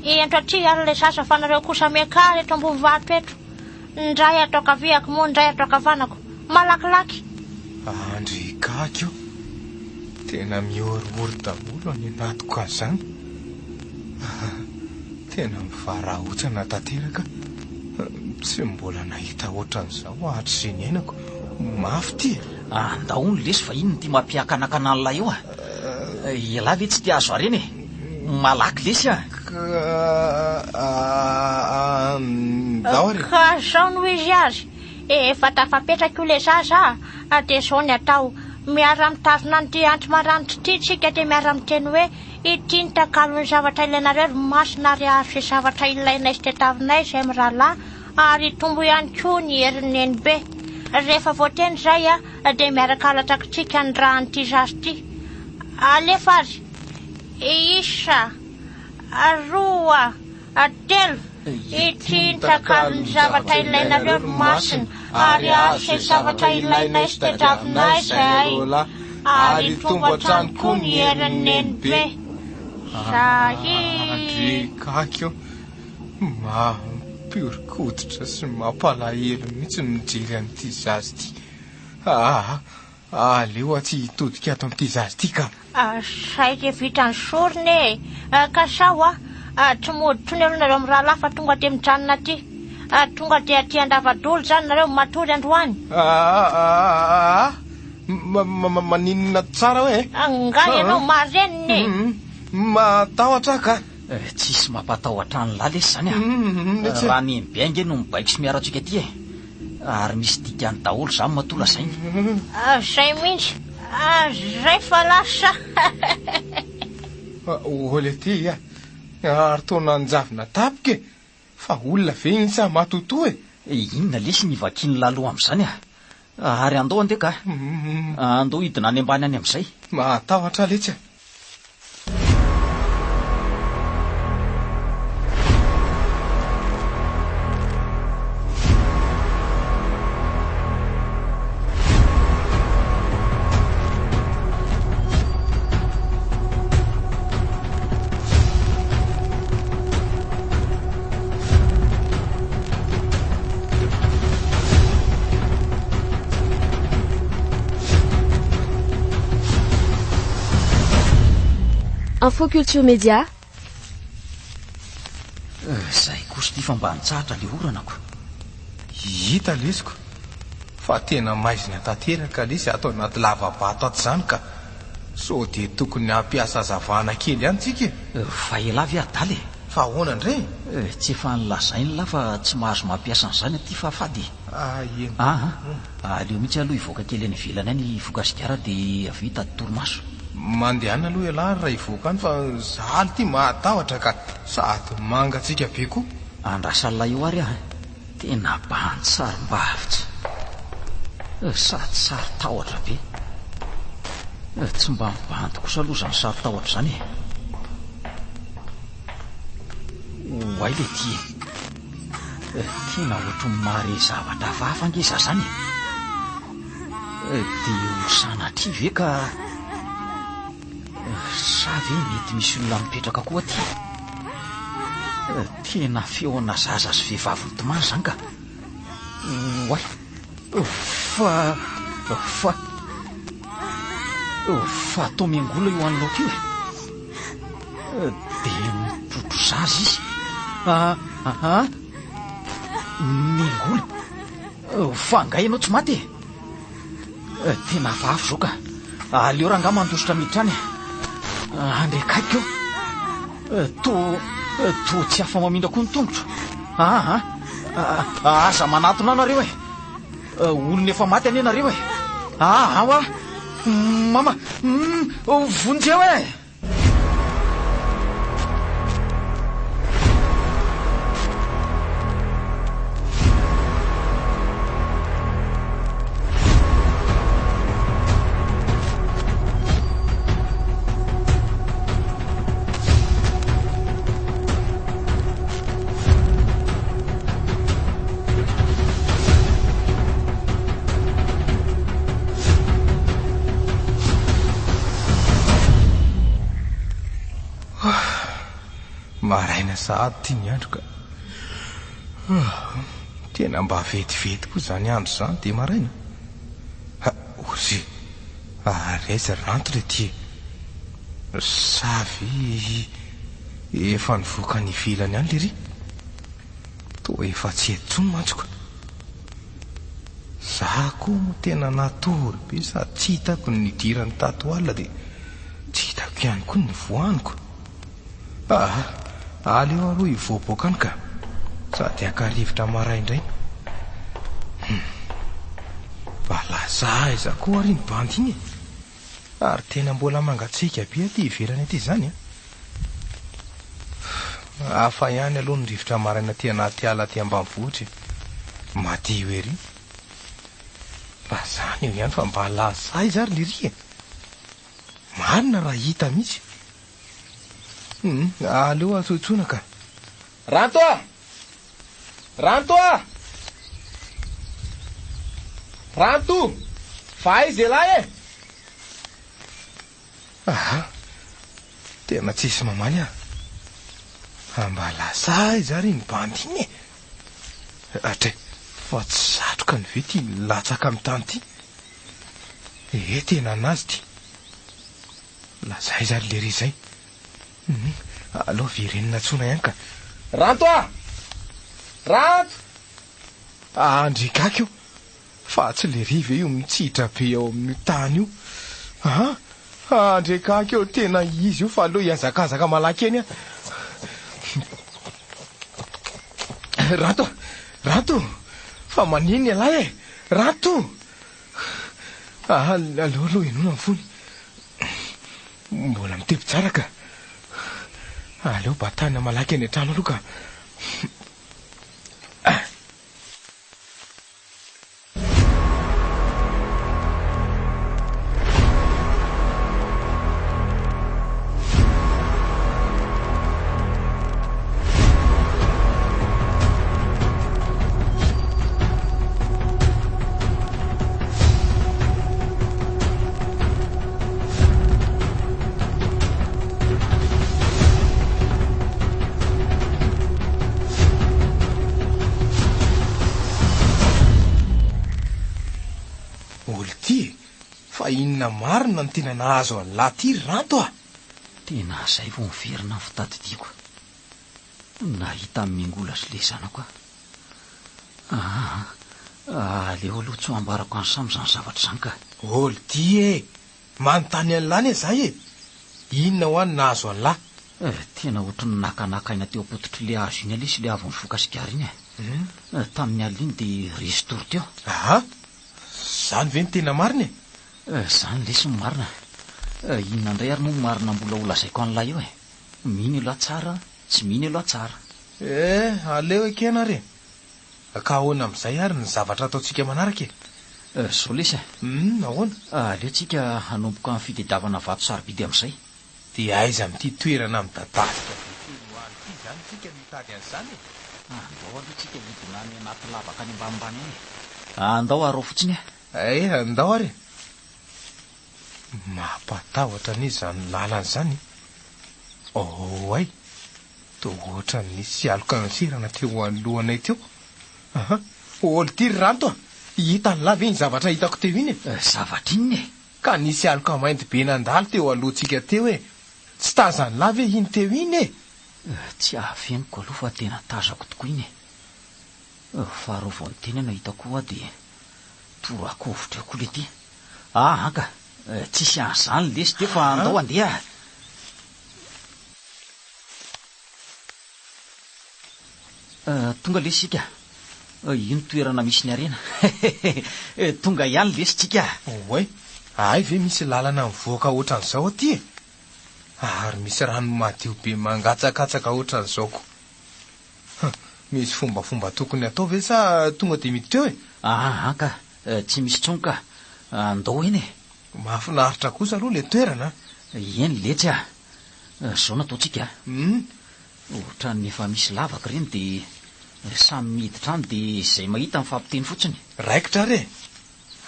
Ento aty ary ilay zaza fa nareo kosa miakara eto ambony vato eto. Ndray ato ankaviako moa ndray ato ankavanako. Malakilaky. Andry gaga io. Tena mihorohoro daholo any anatiko any izany. Tena mivarahontsana tanteraka. Tsy mbola nahita ohatran'izao aho hatrizay niainako. Mafy ity e. Andao hono lesy fa inona ity mampiakanakana an'ilay io a? Ialahy ve tsy te hahazo harena e? Malaky lesy a! Ka andao ary e. Ka zao no izy ary. Efa tafapetraka io le zaza a! Dia zao ny atao, miara-mitazona an'ity antsy maranitra ity tsika dia miara-miteny hoe, ity ny takalon'ny zavatra ilainareo ry masina ary azo izay zavatra ilainay sy tetavinay izay mirahalahy ary hitombo ihany koa ny herin'ny nenibe. Rehefa voateny izay a, dia miaraka alatsakitsika ny ràn'ity zaza ity. Alefa ary! Isa, roa, telo. Ity ny takalon'ny zavatra ilainareo ry masina, ary azo izay zavatra ilainay sy tadiavinay izahay, ary hitombo hatrany koa ny herin'ny nenibe. Zahi. Andry gaga io. Mampihoron-koditra sy mampalahelo mihitsy ny mijery an'ity zaza ity. Aa, aleo aho tsy hitodika ato amin'ity zaza ity ka. Saika vita ny sorona e! Ka sao a! Tsy mody intsony aloha nareo mirahalahy fa tonga dia mijanona aty. Tonga dia aty Andavadolo izany nareo matory androany. Aa! Maninona tsara hoe? Angaha ianao marenina e! Matahotra aho ka. Tsisy mampatahotra an'lah lesy izany a! Raha ny MB ange no mibaiko sy miaro antsika aty e! Ary misy dikany daholo izany matoa lazainy. Zay mihitsy, zay fa lasa. Oly aty a! Ary toa nanjavona tampoka e! Fa olona ve iny sa matotoa e? Inona lesy ny vakin'ny laloha amin'izany a! Ary andao andeha ka! Andao hidina any ambany any amin'izay. Mahatahotra letsy a! Infoculture Média. Zay kosa ity fa mba nitsahatra le orana ko. Hita lesy ko. Fa tena maizina tanteraka lesy ato anaty lava-bato ato izany ka. Sao dia tokony hampiasa hazavana kely ihany tsika e? Fa elah ve adala e? Fa ahoana indray e? Tsy efa nolazain'lah fa tsy mahazo mampiasa an'izany aty fa fady e! Ah eny. Aa, aleo mihitsy aloha hivoaka kely any ivelany any hifoka sigara dia avy eo hitady torimaso. Mandehana aloha ialahy raha hivoaka any fa za alo ity mahatahotra ka! Sady mangatsiaka be koa. Andrasan'lah eo ary aho e! Tena bandy sarim-bavy sady saro-tahotra be. Tsy mba mibandy kosa aloha izany saro-tahotra izany e. Oay le ty e! Tena ohatry ny mahare zavatra hafahafa ange za zany e! Dia ho sanatria ve ka sa ve mety misy olona mipetraka koa aty? Tena feona zaza sy vehivavy mitomany zany ka! Oay! Fa fa fa toa miangola io anoloako io e! Dia mitrotro zaza izy. Ah, ah, ah. Miangola. Fa angaha ianao tsy maty e? Tena hafahafa izao ka. Aleo rangahy mandositra miditra any e. Andry akaikiko eo. Toa toa tsy afa-mamindra koa ny tongotro. Ah, ah. Aza manatona ahy nareo e. Olona efa maty anie nareo e. Ah, ah, hoa. Mama, vonjeo e! Maraina sahady ity ny andro ka. Tena mba vetivety koa izany andro izany dia maraina. Ha, ozy. Ary aiza Ranto re ity e? Sa ve efa nivoaka any ivelany any lery? Toa efa tsy eto intsony mantsy ko. Za koa moa tena natory be sady tsy hitako ny nidirany tato alina dia tsy hitako ihany koa ny nivoahany ko. Aa, aleo aloha hivoaboaka any ka. Sady haka rivotra maraindraina. Hum. Mba lasa aiza koa ary iny bandy iny e? Ary tena mbola mangatsiaka be aty ivelany aty izany an! Hafa ihany aloha ny rivotra maraina aty anaty ala aty ambanivohitra e! Madio ery! Lazany eo ihany fa mba lasa aiza ary lery e! Marina raha hita mihitsy! Hum, aleo antsointsoina ka! Ranto a! Ranto a! Ranto! Fa aiza ialahy e? Aha, tena tsisy mamaly aho. Fa mba lasa aiza ary iny bandy iny e? Atray, fa tsy satroka ny ve ity latsaka amin'ny tany ity? Ee, tena an'azy ity. Lasa aiza ary lery izay? Hum, aleo verenina antsoina ihany ka. Ranto a! Ranto! Andry gaga io, fa tsy lery ve io mitsitra be ao amin'io tany io? An! Andry gaga io, tena izy io fa aleo hihazakazaka malaky eny aho. Ranto a! Ranto! Fa maninona ialahy e? Ranto! Aleo aloha henoina ny fony. Mbola mitepy tsara ka. Aleo batana malaky any an-trano aloha ka. Ol'ity e! Fa inona marina no tena nahazo an'lah ty ry Ranto a? Tena zay vao miverina ny fitadidiako. Nahita an'i Mingola sy le zanako aho. Aa, aleo aloha tsy ho ambarako an'i Sam izany zavatra izany ka. Ol'ity e! Manontany an'lah anie zay e! Inona hoa no nahazo an'lah? Eh, tena ohatry ny nakanaka aina teo am-pototr'ilay hazo iny aloha ilay avy nifoka sigara iny e. Tamin'ny alina iny dia resy tory teo. Aa, zany ve no tena marina e? Eh, zany lesy no marina. Eh, inona indray ary moa no marina mbola ho lazaiko an'lah eo e? Mino elah tsara, tsy mino elah tsara. Eh, aleo ekena ary e. Ka ahoana amin'izay ary ny zavatra ataontsika manaraka e? Eh, zao lesy e. Hum, ahoana? Aleo tsika hanomboka ny fitediavana vato sarobidy amin'izay. Dia aiza amin'ity toerana midadasika be ity no any? aty izany isika no hitady an'izany e? Andao aloha tsika hidina any anaty lavaka any ambanimbany any e. Andao arao fotsiny e. Eh, andao ary e. Mampatahotra anie izany lalana izany e. Oay, toa ohatran'ny nisy aloka niserana teo alohanay teo. Aha, ol ty ry Ranto a! Hitan'lah ve iny zavatra hitako teo iny e? Zavatra inona e? Ka nisy aloka mainty be nandalo teo alohantsika teo e! Tsy tazan'lah ve iny teo iny e? Tsy afeniko aloha fa tena tazako tokoa iny e! Fa raha vao niteny ianao hitako hoa dia torako hovitra eo koa le ty. Ah anka, tsisy an'izany lesy teo fa andao handeha a! Tonga lesy isika. Io ny toerana misy ny harena. Tonga ihany lesy tsika. Oay, hay ve misy lalana mivoaka ohatran'izao aty e? Ary misy rano madio be mangatsakatsaka ohatran'izao koa. Hum, misy fombafomba tokony hatao ve sa tonga dia miditra eo e? Aa ka, tsy misy intsony ka. Andao eny e. Mahafinaritra kosa aloha ilay toerana an. Eny letsy a. Izao no ataontsika a. Hum. Ohatran'ny efa misy lavaka ireny dia samy miditra any dia izay mahita mifampiteny fotsiny. Raikitra ary e!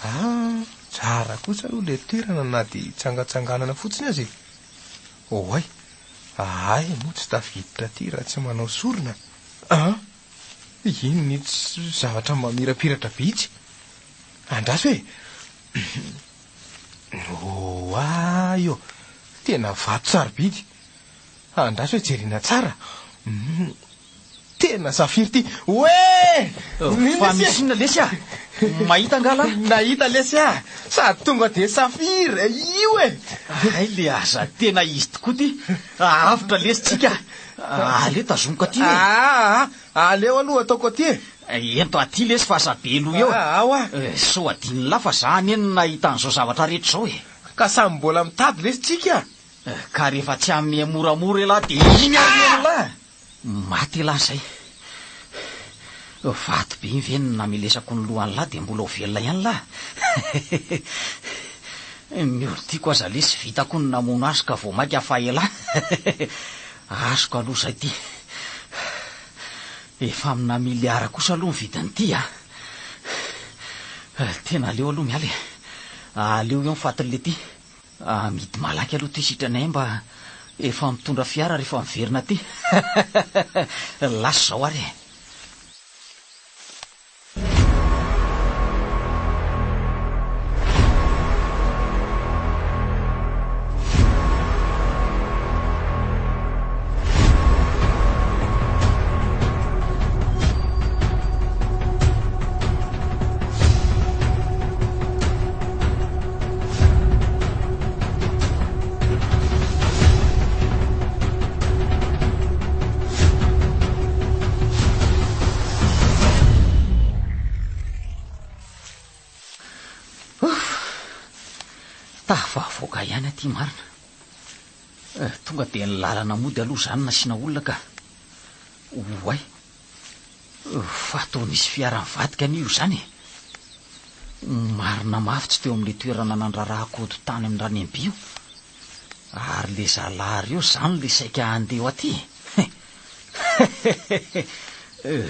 Ah, tsara kosa aloha ilay toerana na dia hitsangatsanganana fotsiny aza e! Oay, ahay moa tsy tafiditra aty raha tsy manao sorona an! Inona itsy zavatra mamirapiratra be itsy? Andraso e! Oay ô! Tena vato sarobidy! Andraso e, jerena tsara. Tena safiry ity. Oe! Fa misy inona lesy ah? Mahita angaha lahy? Nahita lesy ah! Sady tonga dia safiry io e! Hay le aza tena izy tokoa ity. Avotra lesy tsika. Aleo tazomiko aty e. Aa, aleo aloha ataoko aty e. Ento aty lesy fa aza be loha eo. Ao ah. Sao adinon'lah fa za anie no nahita an'izao zavatra rehetra izao e. Ka samy mbola mitady lesy tsika. Ka rehefa tsy hanome moramora elah dia iny ary ny elah! Maty elah zay. Vato be iny ve no namelesako ny lohan'lah dia mbola ho velona ihany lah? Ny olon-tiako aza lesy vitako ny namono azy ka vao mainka fa elah! Azoko aloha zay ty. Efa amina miliara kosa aloha ny vidin'ity a! Tena aleo aloha miala e! Aleo eo ny fatin'le ty. Amidy malaky aloha ty sitranay mba efa mitondra fiara rehefa miverina aty. Lasa izao ary e. Tafavoaka ihany aty marina. Eh, tonga dia ny lalana mody aloha izany nasiana olona ka. Oay. Fa toa nisy fiara nivadika anie io izany e! Marina mafy tsy teo amin'ilay toerana nandrarahako ody tany amin'ny Ranemiby io. Ary ilay zalahy ireo izany ilay saika handeha ho aty e!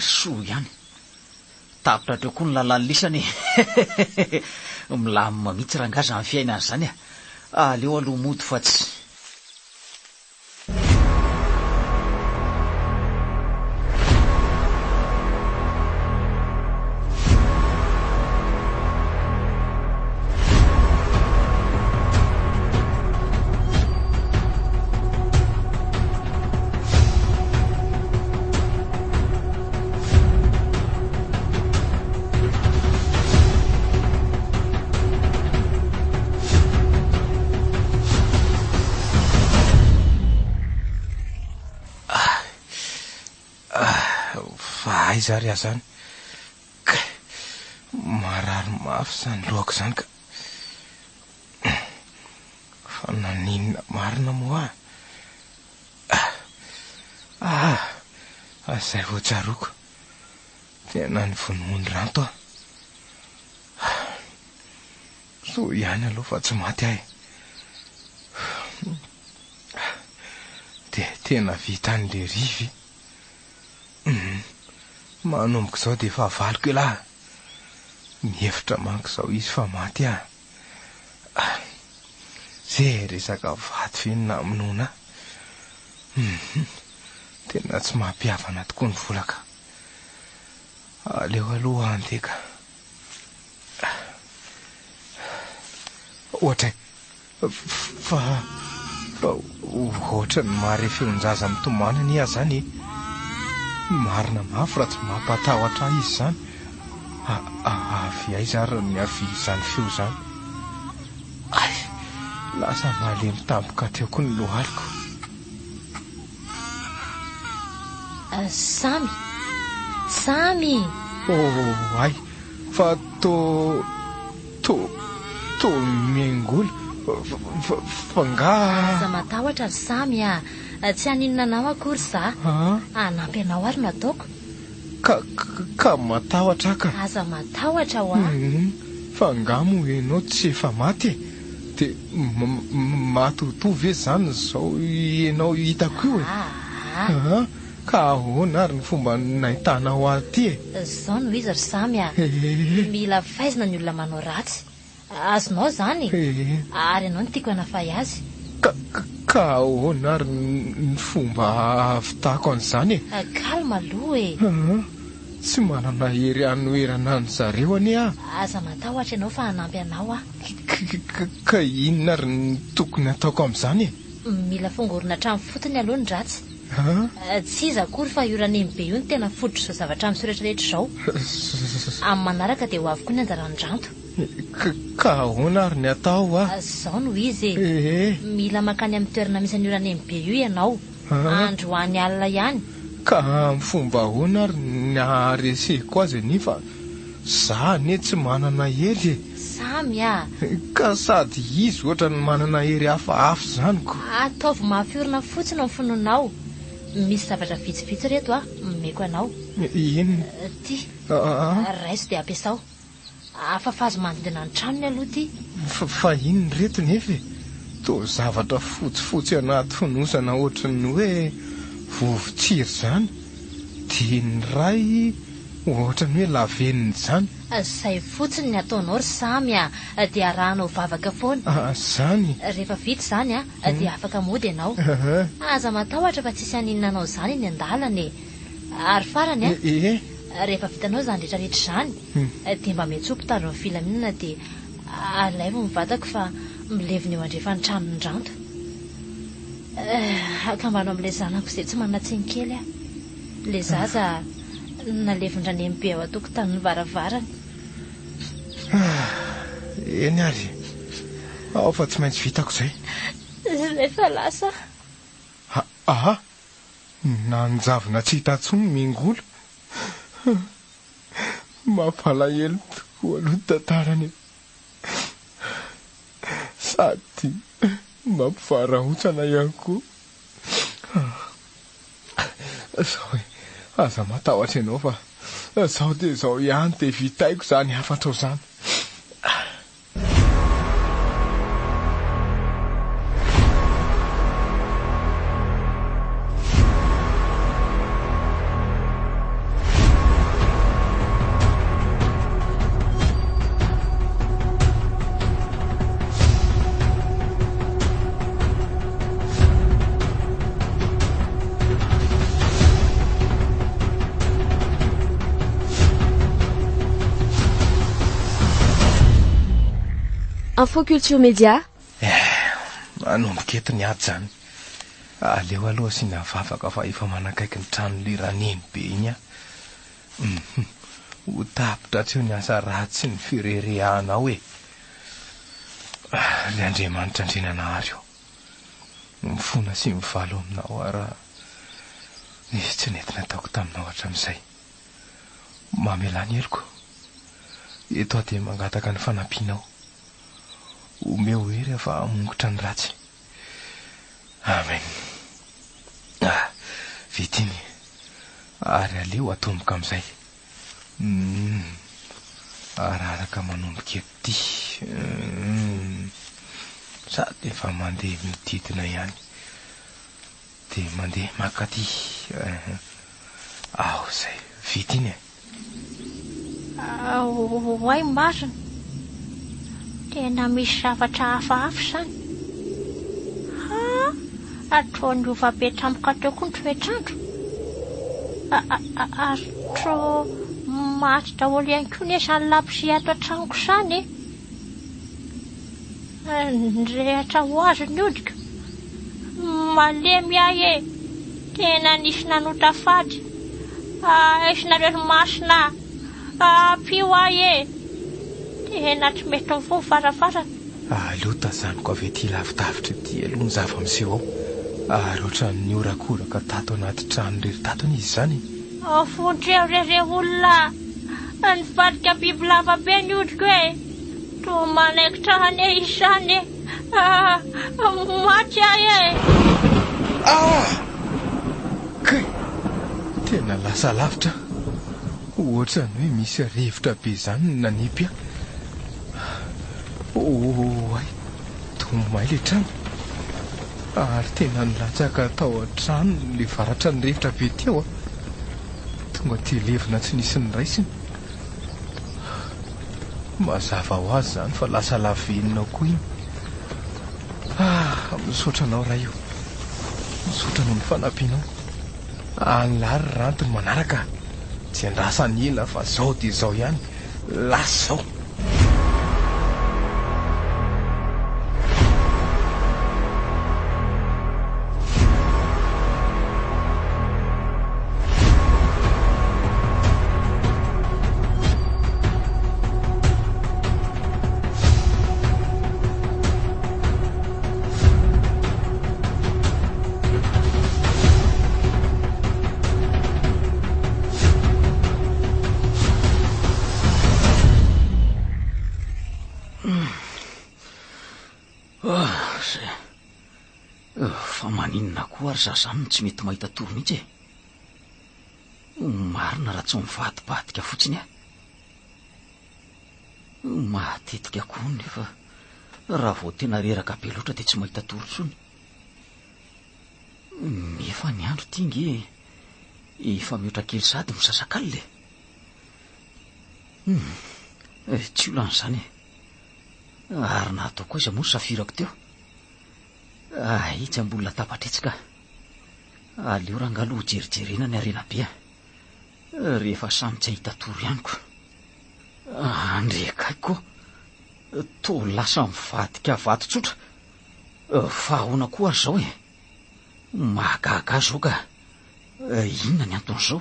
Soa ihany. Tapitra hatreo koa ny lalan'lisany e! Milamina mihitsy rangahy izany fiainana izany a! Aleo aloha mody fa tsy. Fa aiza ary aho izany? Kay, marary mafy izany lohako izany ka. Fa naninona marina moa aho? Ah, izay vao tsaroako. Tena nivonomono ranto aho. Soa ihany aloha fa tsy maty aho e. Dia tena vitan'i Lery ve? Manomboka izao dia efa avaliko elah. Mihevitra manko izao izy fa maty aho. Ze resaka vato ve no namonoana ahy? Hum, tena tsy mampihavana tokoa ny vola ka. Aleo aloha handeha ka. Ohatray. Fa fa ohatran'ny mahare feon-jaza mitomany anie aho izany e! Marina mafy raha tsy mampatahotra ahy izy izany. Avy aiza ary no niavian'izany feo izany? Hay! Lasa malemy tampoka teo koa ny lohaliko. Samy! Samy! Oh, hay! Fa to to to mihaingola fa nga. Aza matahotra ry Samy a! Tsy haninona anao akory za. Hanampy anao ary no ataoko. Ka ka matahotra aho ka. Aza matahotra hoa. Humm fa nga moa ianao tsy efa maty e! De matotoa ve zany zao ianao hitako io e? Aa. Ka ahoana ary ny fomba nahitanao ahy ity e? Zao no izy ry Samy a! Mila faizina ny olona manao ratsy. Azonao izany e! Ary ianao no tiako hanafay azy. Ka, ka ahoana ary ny fomba hahavitako an'izany e? Calme aloha e! Tsy manana hery hanoherana an-dry zareo anie aho. Aza matahotra ianao fa hanampy anao aho. Ka, ka inona ary no tokony hataoko amin'izany e? Mila fongorina hatramin'ny fotony aloha ny ratsy. Tsy iza akory fa io Ranemibe io no tena fototr'izao zavatra misoratra rehetra izao. Amin'ny manaraka dia ho avy koa ny anjaran'i Ranto. Ka ahoana ary ny atao a? Izao no izy e. Mila mankany amin'ny toerana misy an'io Ranemibe io ianao. Androany alina ihany. Ka amin'ny fomba ahoana ary ny hahareseko azy anefa za anie tsy manana hery e! Samy a! Ka sady izy ohatran'ny manana hery hafahafa izany ko! Ataovy mafy orina fotsiny ny finoanao. Misy zavatra vitsivitsy ireto a, omeko anao. Inona? Ity. Raiso dia ampiasao. Afafazo manodidina ny tranony aloha ity. Fa inona ireto nefa e? Toa zavatra fotsifotsy anaty fonosana ohatran'ny hoe vovo-tsiry izany. Dia ny iray ohatran'ny hoe lavenona izany. Izay fotsiny ny ataonao ry Samy a! Dia arahanao vavaka foana. Ah, izany? Rehefa vita izany a, dia afaka mody ianao. Aza matahotra fa tsisy haninona anao izany eny an-dalana e! Ary farany a, rehefa vitanao izany rehetra rehetra izany, dia mba miantsoa mpitandro ny filaminana dia alaivo ny vatako fa milevina eo andrefan'ny tranon'i Ndranto. Akambano amin'ilay zanako izay tsy manan-tsiny kely aho. Ilay zaza nalevin-dRanemibe ao an-tokotanin'ny varavarany. Eny ary e! Ao fa tsy maintsy vitako izay. Efa lasa aho. Aa! Nanjavona tsy hita intsony ny Mingola. Mampalahelo tokoa aloha ny tantarany e! Sady mampivarahontsana ihany koa. Zao e, aza matahotra ianao fa zao dia zao ihany dia vitaiko izany hafatrao izany. Info Culture Média. Eh, manomboka eto ny ady izany. Aleo aloha asiana vavaka fa efa manakaiky ny tranon'ilay raneny be iny aho. Hum, ho tapitra hatreo ny asa ratsy sy ny fireharehanao e. Ry Andriamanitra Andriananahary ô, mifona sy mivalo aminao aho raha nisy tsy nety nataoko taminao hatramin'izay. Mamelà ny heloko. Eto aho dia mangataka ny fanampianao. Omeo hery aho fa hamongotra ny ratsy. Amen. Ah, vita iny. Ary aleo atomboka amin'izay. Humm. Araraka manomboka eto ity. Humm. Sady efa mandeha mihodidina ihany. Dia mandeha mankaty. Ao izay. Vita iny e. Oay marina. Tena misy zavatra hafahafa izany. Ha! Toa niova be tampoka teo koa ny toetr'andro. Ary toa maty daholo ihany koa anie izany labozia ato an-tranoko izany e. Nirehatra ho azy ny hodiko. Malemy ahy e! Tena nisy nanota fady. Aisinareo ry masina a! Ampio ahy e! Tena tsy mety mivoha varavarana. Aleo tazaniko avy aty lavidavitra aty aloha ny zava-miseho ao. Ary ohatran'ny nihorakoraka tato anaty trano irery tato anie izy izany e! Vonjeo re re olona a! Nivadika bibilava be ny hodiko e! Toa manaikitra anie izany e! Maty aho e! Ah! Kay! Tena lasa lavitra aho. Ohatran'ny hoe misy rivotra be izany no nanipy ahy. Oay! Toa may ilay trano. Ary tena nilatsaka tao an-trano ilay varatra nirefotra be teo a! Tonga dia levona tsy nisy niraisina. Mazava ho azy izany fa lasa lavenona koa iny. Ah! Misaotra anao Ray o! Misaotra noho ny fanampianao. An'lah ry Ranto ny manaraka a! Tsy andrasana ela fa zao dia zao ihany. Lasa izao. Fa maninona koa ary za zany no tsy mety mahita tory mihitsy e? Marina raha tsy mivadibadika fotsiny aho. Matetika koa nefa raha vao tena reraka be loatra dia tsy mahita tory intsony. Nefa ny andro ity nge efa mihoatra kely sahady misasakalina e. Hum, tsy olana izany e. Ary na ataoko aiza moa ny safirako teo? Ahitsy ambony latabatra etsy ka. Aleo rangahy aloha hojerijerena ny harena be a. Rehefa samy tsy hahita tory ihany ko. Andre akaiky koa. Toa lasa mivadika vato tsotra. Fa ahoana koa ary izao e? Mahagaga ahy izao ka. Inona ny anton'izao?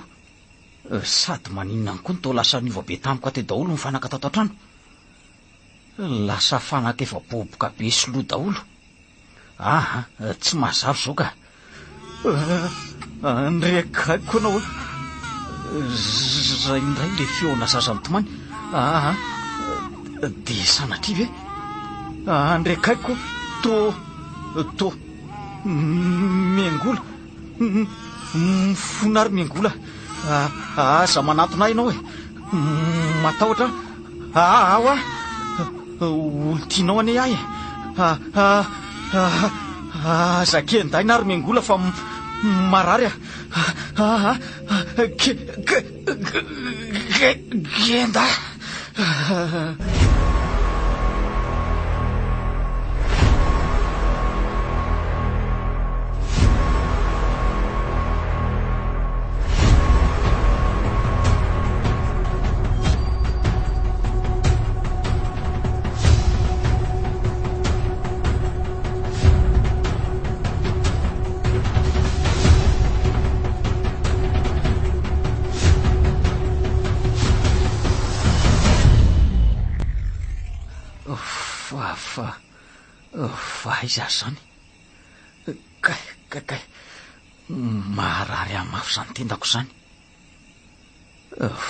Sady maninona ihany koa no toa lasa niova be tampoka teo daholo ny fanaka tato an-trano? Lasa fanaka efa boboka be sy lo daholo. Aha, tsy mazava izao ka. Andre akaiko anao a. Zay indray le feona zaza mitomany. Aha, dia sanatria ve? Andre akaiko to to miangola. Mifona ary miangola. Aza manantona ahy ianao e. Matahotra aho a. Olon-tianao anie ahy e. Aza kendaina ary miangola fa marary aho. Kenda. Fa fa fa aiza ary izany? Kay kay kay maharary ahy mafy izany tendako izany.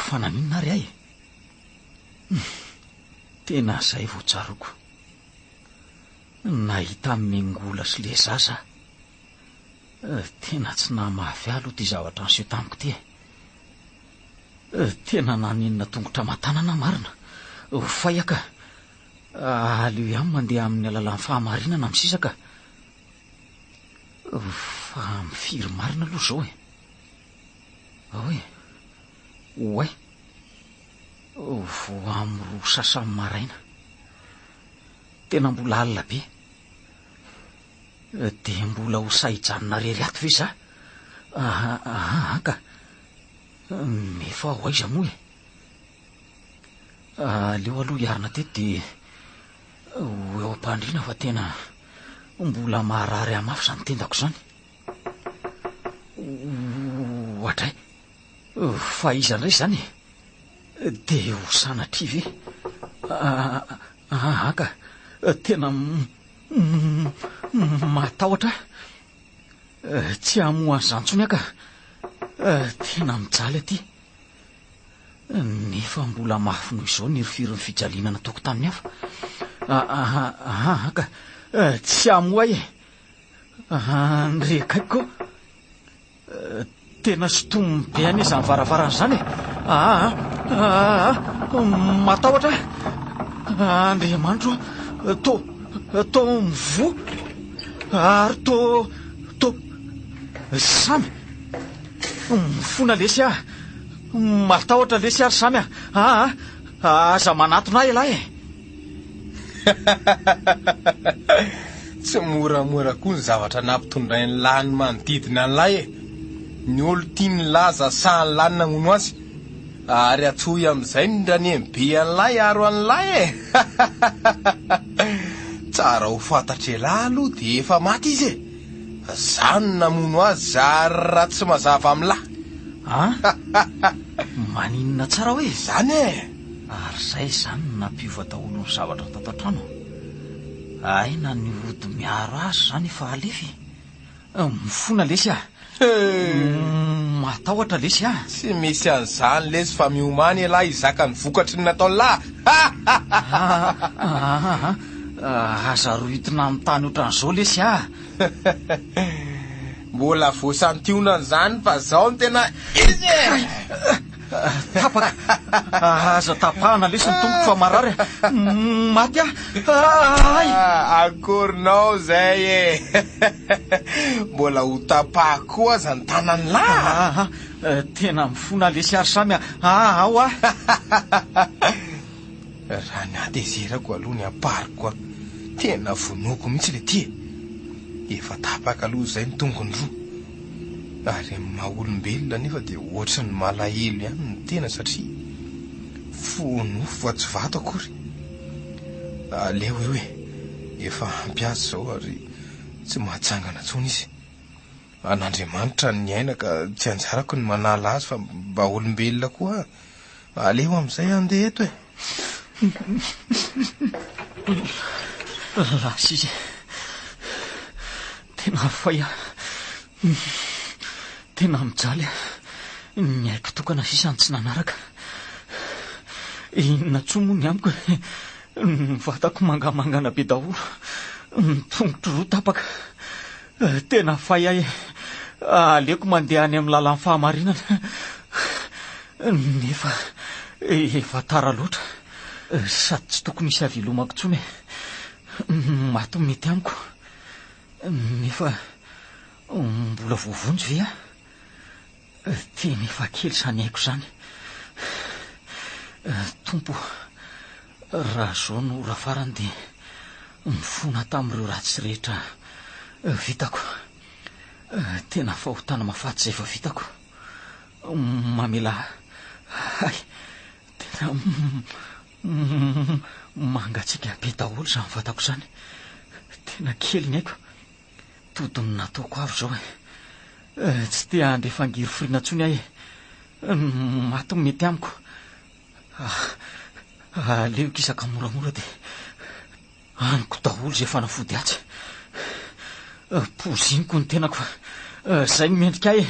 Fa naninona ary ahy e? Tena izay vao tsaroako. Nahita an'i Mengola sy le zaza aho. Tena tsy nahamafy ahy aloha ity zavatra niseho tamiko ity e. Tena nanenina tongotra aman-tanana aho marina. Fay aho ka. Aleo ihany mandeha amin'ny alalan'ny fahamarinana amin'ny sisa ka. Fa amin'ny firy marina aloha izao e? Ao e. Oay! Vao amin'ny roa sasany maraina. Tena mbola alina be. Dia mbola ho sahy hijanona irery ato ve za? Aa ka. Nefa ho aiza moa e? Aleo aloha hiarina teto dia ho eo am-pandriana fa tena mbola maharary ahy mafy izany tendako izany. Oadray! Fa iza indray izany e? Dia ho sanatria ve? Aa ka! Tena matahotra aho. Tsy hamoha an'izany intsony aho ka! Tena mijaly aty. Nefa mbola mafy noho izao ny hirifirin'ny fijaliana nataoko tamin'ny hafa. Aa ka! Tsy hamoha ahy e! Andre akaiky koa. Tena sintominy be anie izany varavarana izany e. Aa, aa, matahotra aho. Andriamanitro ô, to, to mivoha ary to, to samy. Mifona lesy aho. Matahotra lesy aho ry Samy a. Aa, aza manatona ahy ialahy e. Tsy moramora koa ny zavatra nampitondrain'lah ny manodidina an'lah e! Ny olo tia nilaza sahan'lah ny namono azy. Ary antsoy amin'izay ny ranemibe an'lah hiaro an'lah e! Tsara ho fantatr'elah aloha dia efa maty izy e! Za no namono azy zary raha tsy mazava amin'lah. An? Maninona tsara hoe? Izany e! Ary zay izany no nampiova daholo ny zavatra tato an-trano. Hay na ny ody miaro azy izany efa alefa e! Mifona lesy ah! Matahotra lesy ah! Tsy misy an'izany lesy fa miomàna ialahy hizaka ny vokatry ny nataon'lah! Aa! Aza rohitina amin'ny tany ohatran'izao lesy ah! Mbola vao santionany izany fa zao no tena izy e! Tapaka! Aza tapahana lesy ny tongotro fa marary a! Maty aho! Ay! Akorinao izay e! Mbola ho tapahako koa aza ny tanan'lah! Aa! Tena mifona lesy ary samy a! Aa! Ao aho! Raha ny hatezerako aloha ny ampariko a! Tena vonoiko mihitsy le ty e! Efa tapaka aloha izay ny tongony roa. Ary amin'ny maha olombelona anefa dia ohatry ny malahelo ihany ny tena satria fo nofo fa tsy vato akory. Aleo eo e! Efa ampy azy izao ary tsy mahatsangana intsony izy. An'Andriamanitra ny aina ka tsy anjarako ny manala azy fa mba olombelona koa aho. Aleo amin'izay handeha eto e! Lasa izy. Tena fay aho. Tena mijaly aho. Ny aiko tokana sisa no tsy nanaraka. Inona intsony moa ny amiko e? Ny vatako mangamangana be daholo. Ny tongotro roa tapaka. Tena fay aho e! Aleoko mandeha any amin'ny lalan'ny fahamarinana. Nefa efa tara loatra. Sady tsy tokony hisy havelomako intsony e. Maty no mety amiko. Nefa mbola voavonjy ve aho? Tena efa kely izany aiko izany. Tompo o, raha izao no ora farany dia mifona tamin'ireo ratsy rehetra vitako. Tena fahotana mahafaty izay efa vitako. Mamelà ahy. Tena mangatsiaka be daholo izany vatako izany. Tena kely ny aiko. Todin'ny nataoko avy izao e. Tsy te handre fangirifiriana intsony aho e. Ny maty no mety amiko. Aleoko hisaka moramora dia haniko daholo izay fanafody atsy. Poziniko ny tenako fa izay no mendrika ahy e.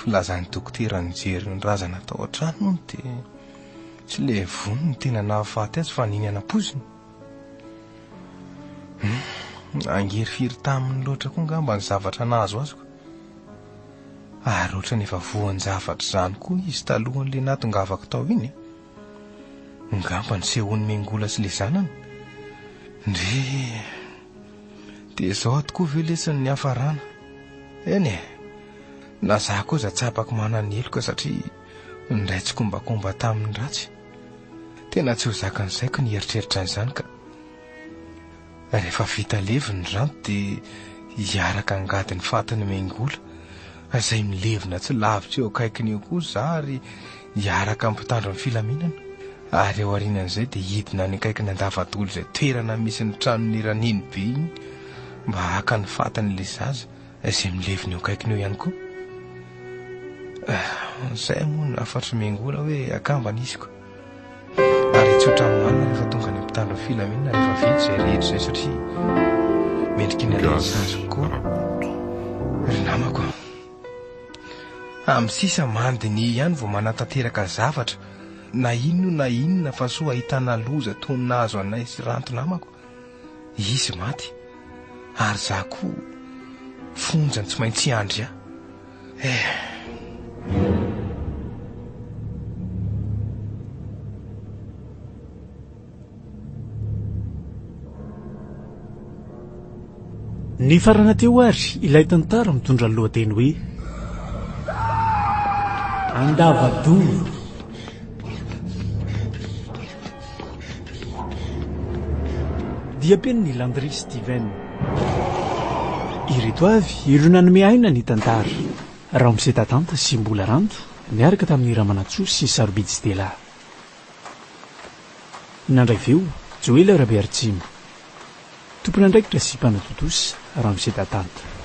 filazan'ny dokotera nijery ny razana tao an-trano hono dia tsy ilay vono no tena nahafaty azy fa niniana poizina. Hum, nangirifiry taminy loatra koa angamba ny zavatra nahazo azy ko. Ary ohatran'ny efa voan-javatra izany koa izy talohan'ilay nahatongavako tao iny e. Angamba nisehoan'i Mengola sy ilay zanany. Ndry. Dia izao tokoa ve lesy ny niafarana? Eny e. Na za koa aza tsapako manana heloka satria niray tsikombakomba tamin'ny ratsy. Tena tsy ho zakan'ny saiko ny hieritreritra an'izany ka. Rehefa vita levy ny ranto dia hiaraka angady ny fatin'i Mengola izay milevina tsy lavitra eo akaikiny eo koa za ary hiaraka amin'ny mpitandro ny filaminana. Ary ao aorianan'izay dia hidina any akaikin'ny Andavadolo izay toerana misy ny tranon'i Ranenibe iny mba haka ny fatin'ilay zaza izay milevina eo akaikiny eo ihany koa. Izay moa no hafatr'i Mengola hoe akambana izy ko. Ary hitsotra amin'ny marina rehefa tonga any mpitandro ny filaminana rehefa vita izay rehetra izay satria mendrika ny alahelo sazy koa ry namako a. Amin'ny sisa mandiniha ihany vao manatanteraka zavatra na inona na inona fa soa ahitana loza toy ny nahazo anay sy Ranto namako. Izy maty ary za koa fonja no tsy maintsy hiandry ahy. Eh. Nifarana teo ary ilay tantara mitondra ny lohateny hoe Andavadolo. Diam-penin'i Landry Steven. Ireto avy ireo nanome aina ny tantara. Ramose Tatanta sy Mbola Ranto niaraka tamin'i Ramanantsoa sy Sarobidy Stella. Nandray feo, Joela Rabearitsimo. Tompon'andraikitra sy mpanatontosa, Ramose Tatanta.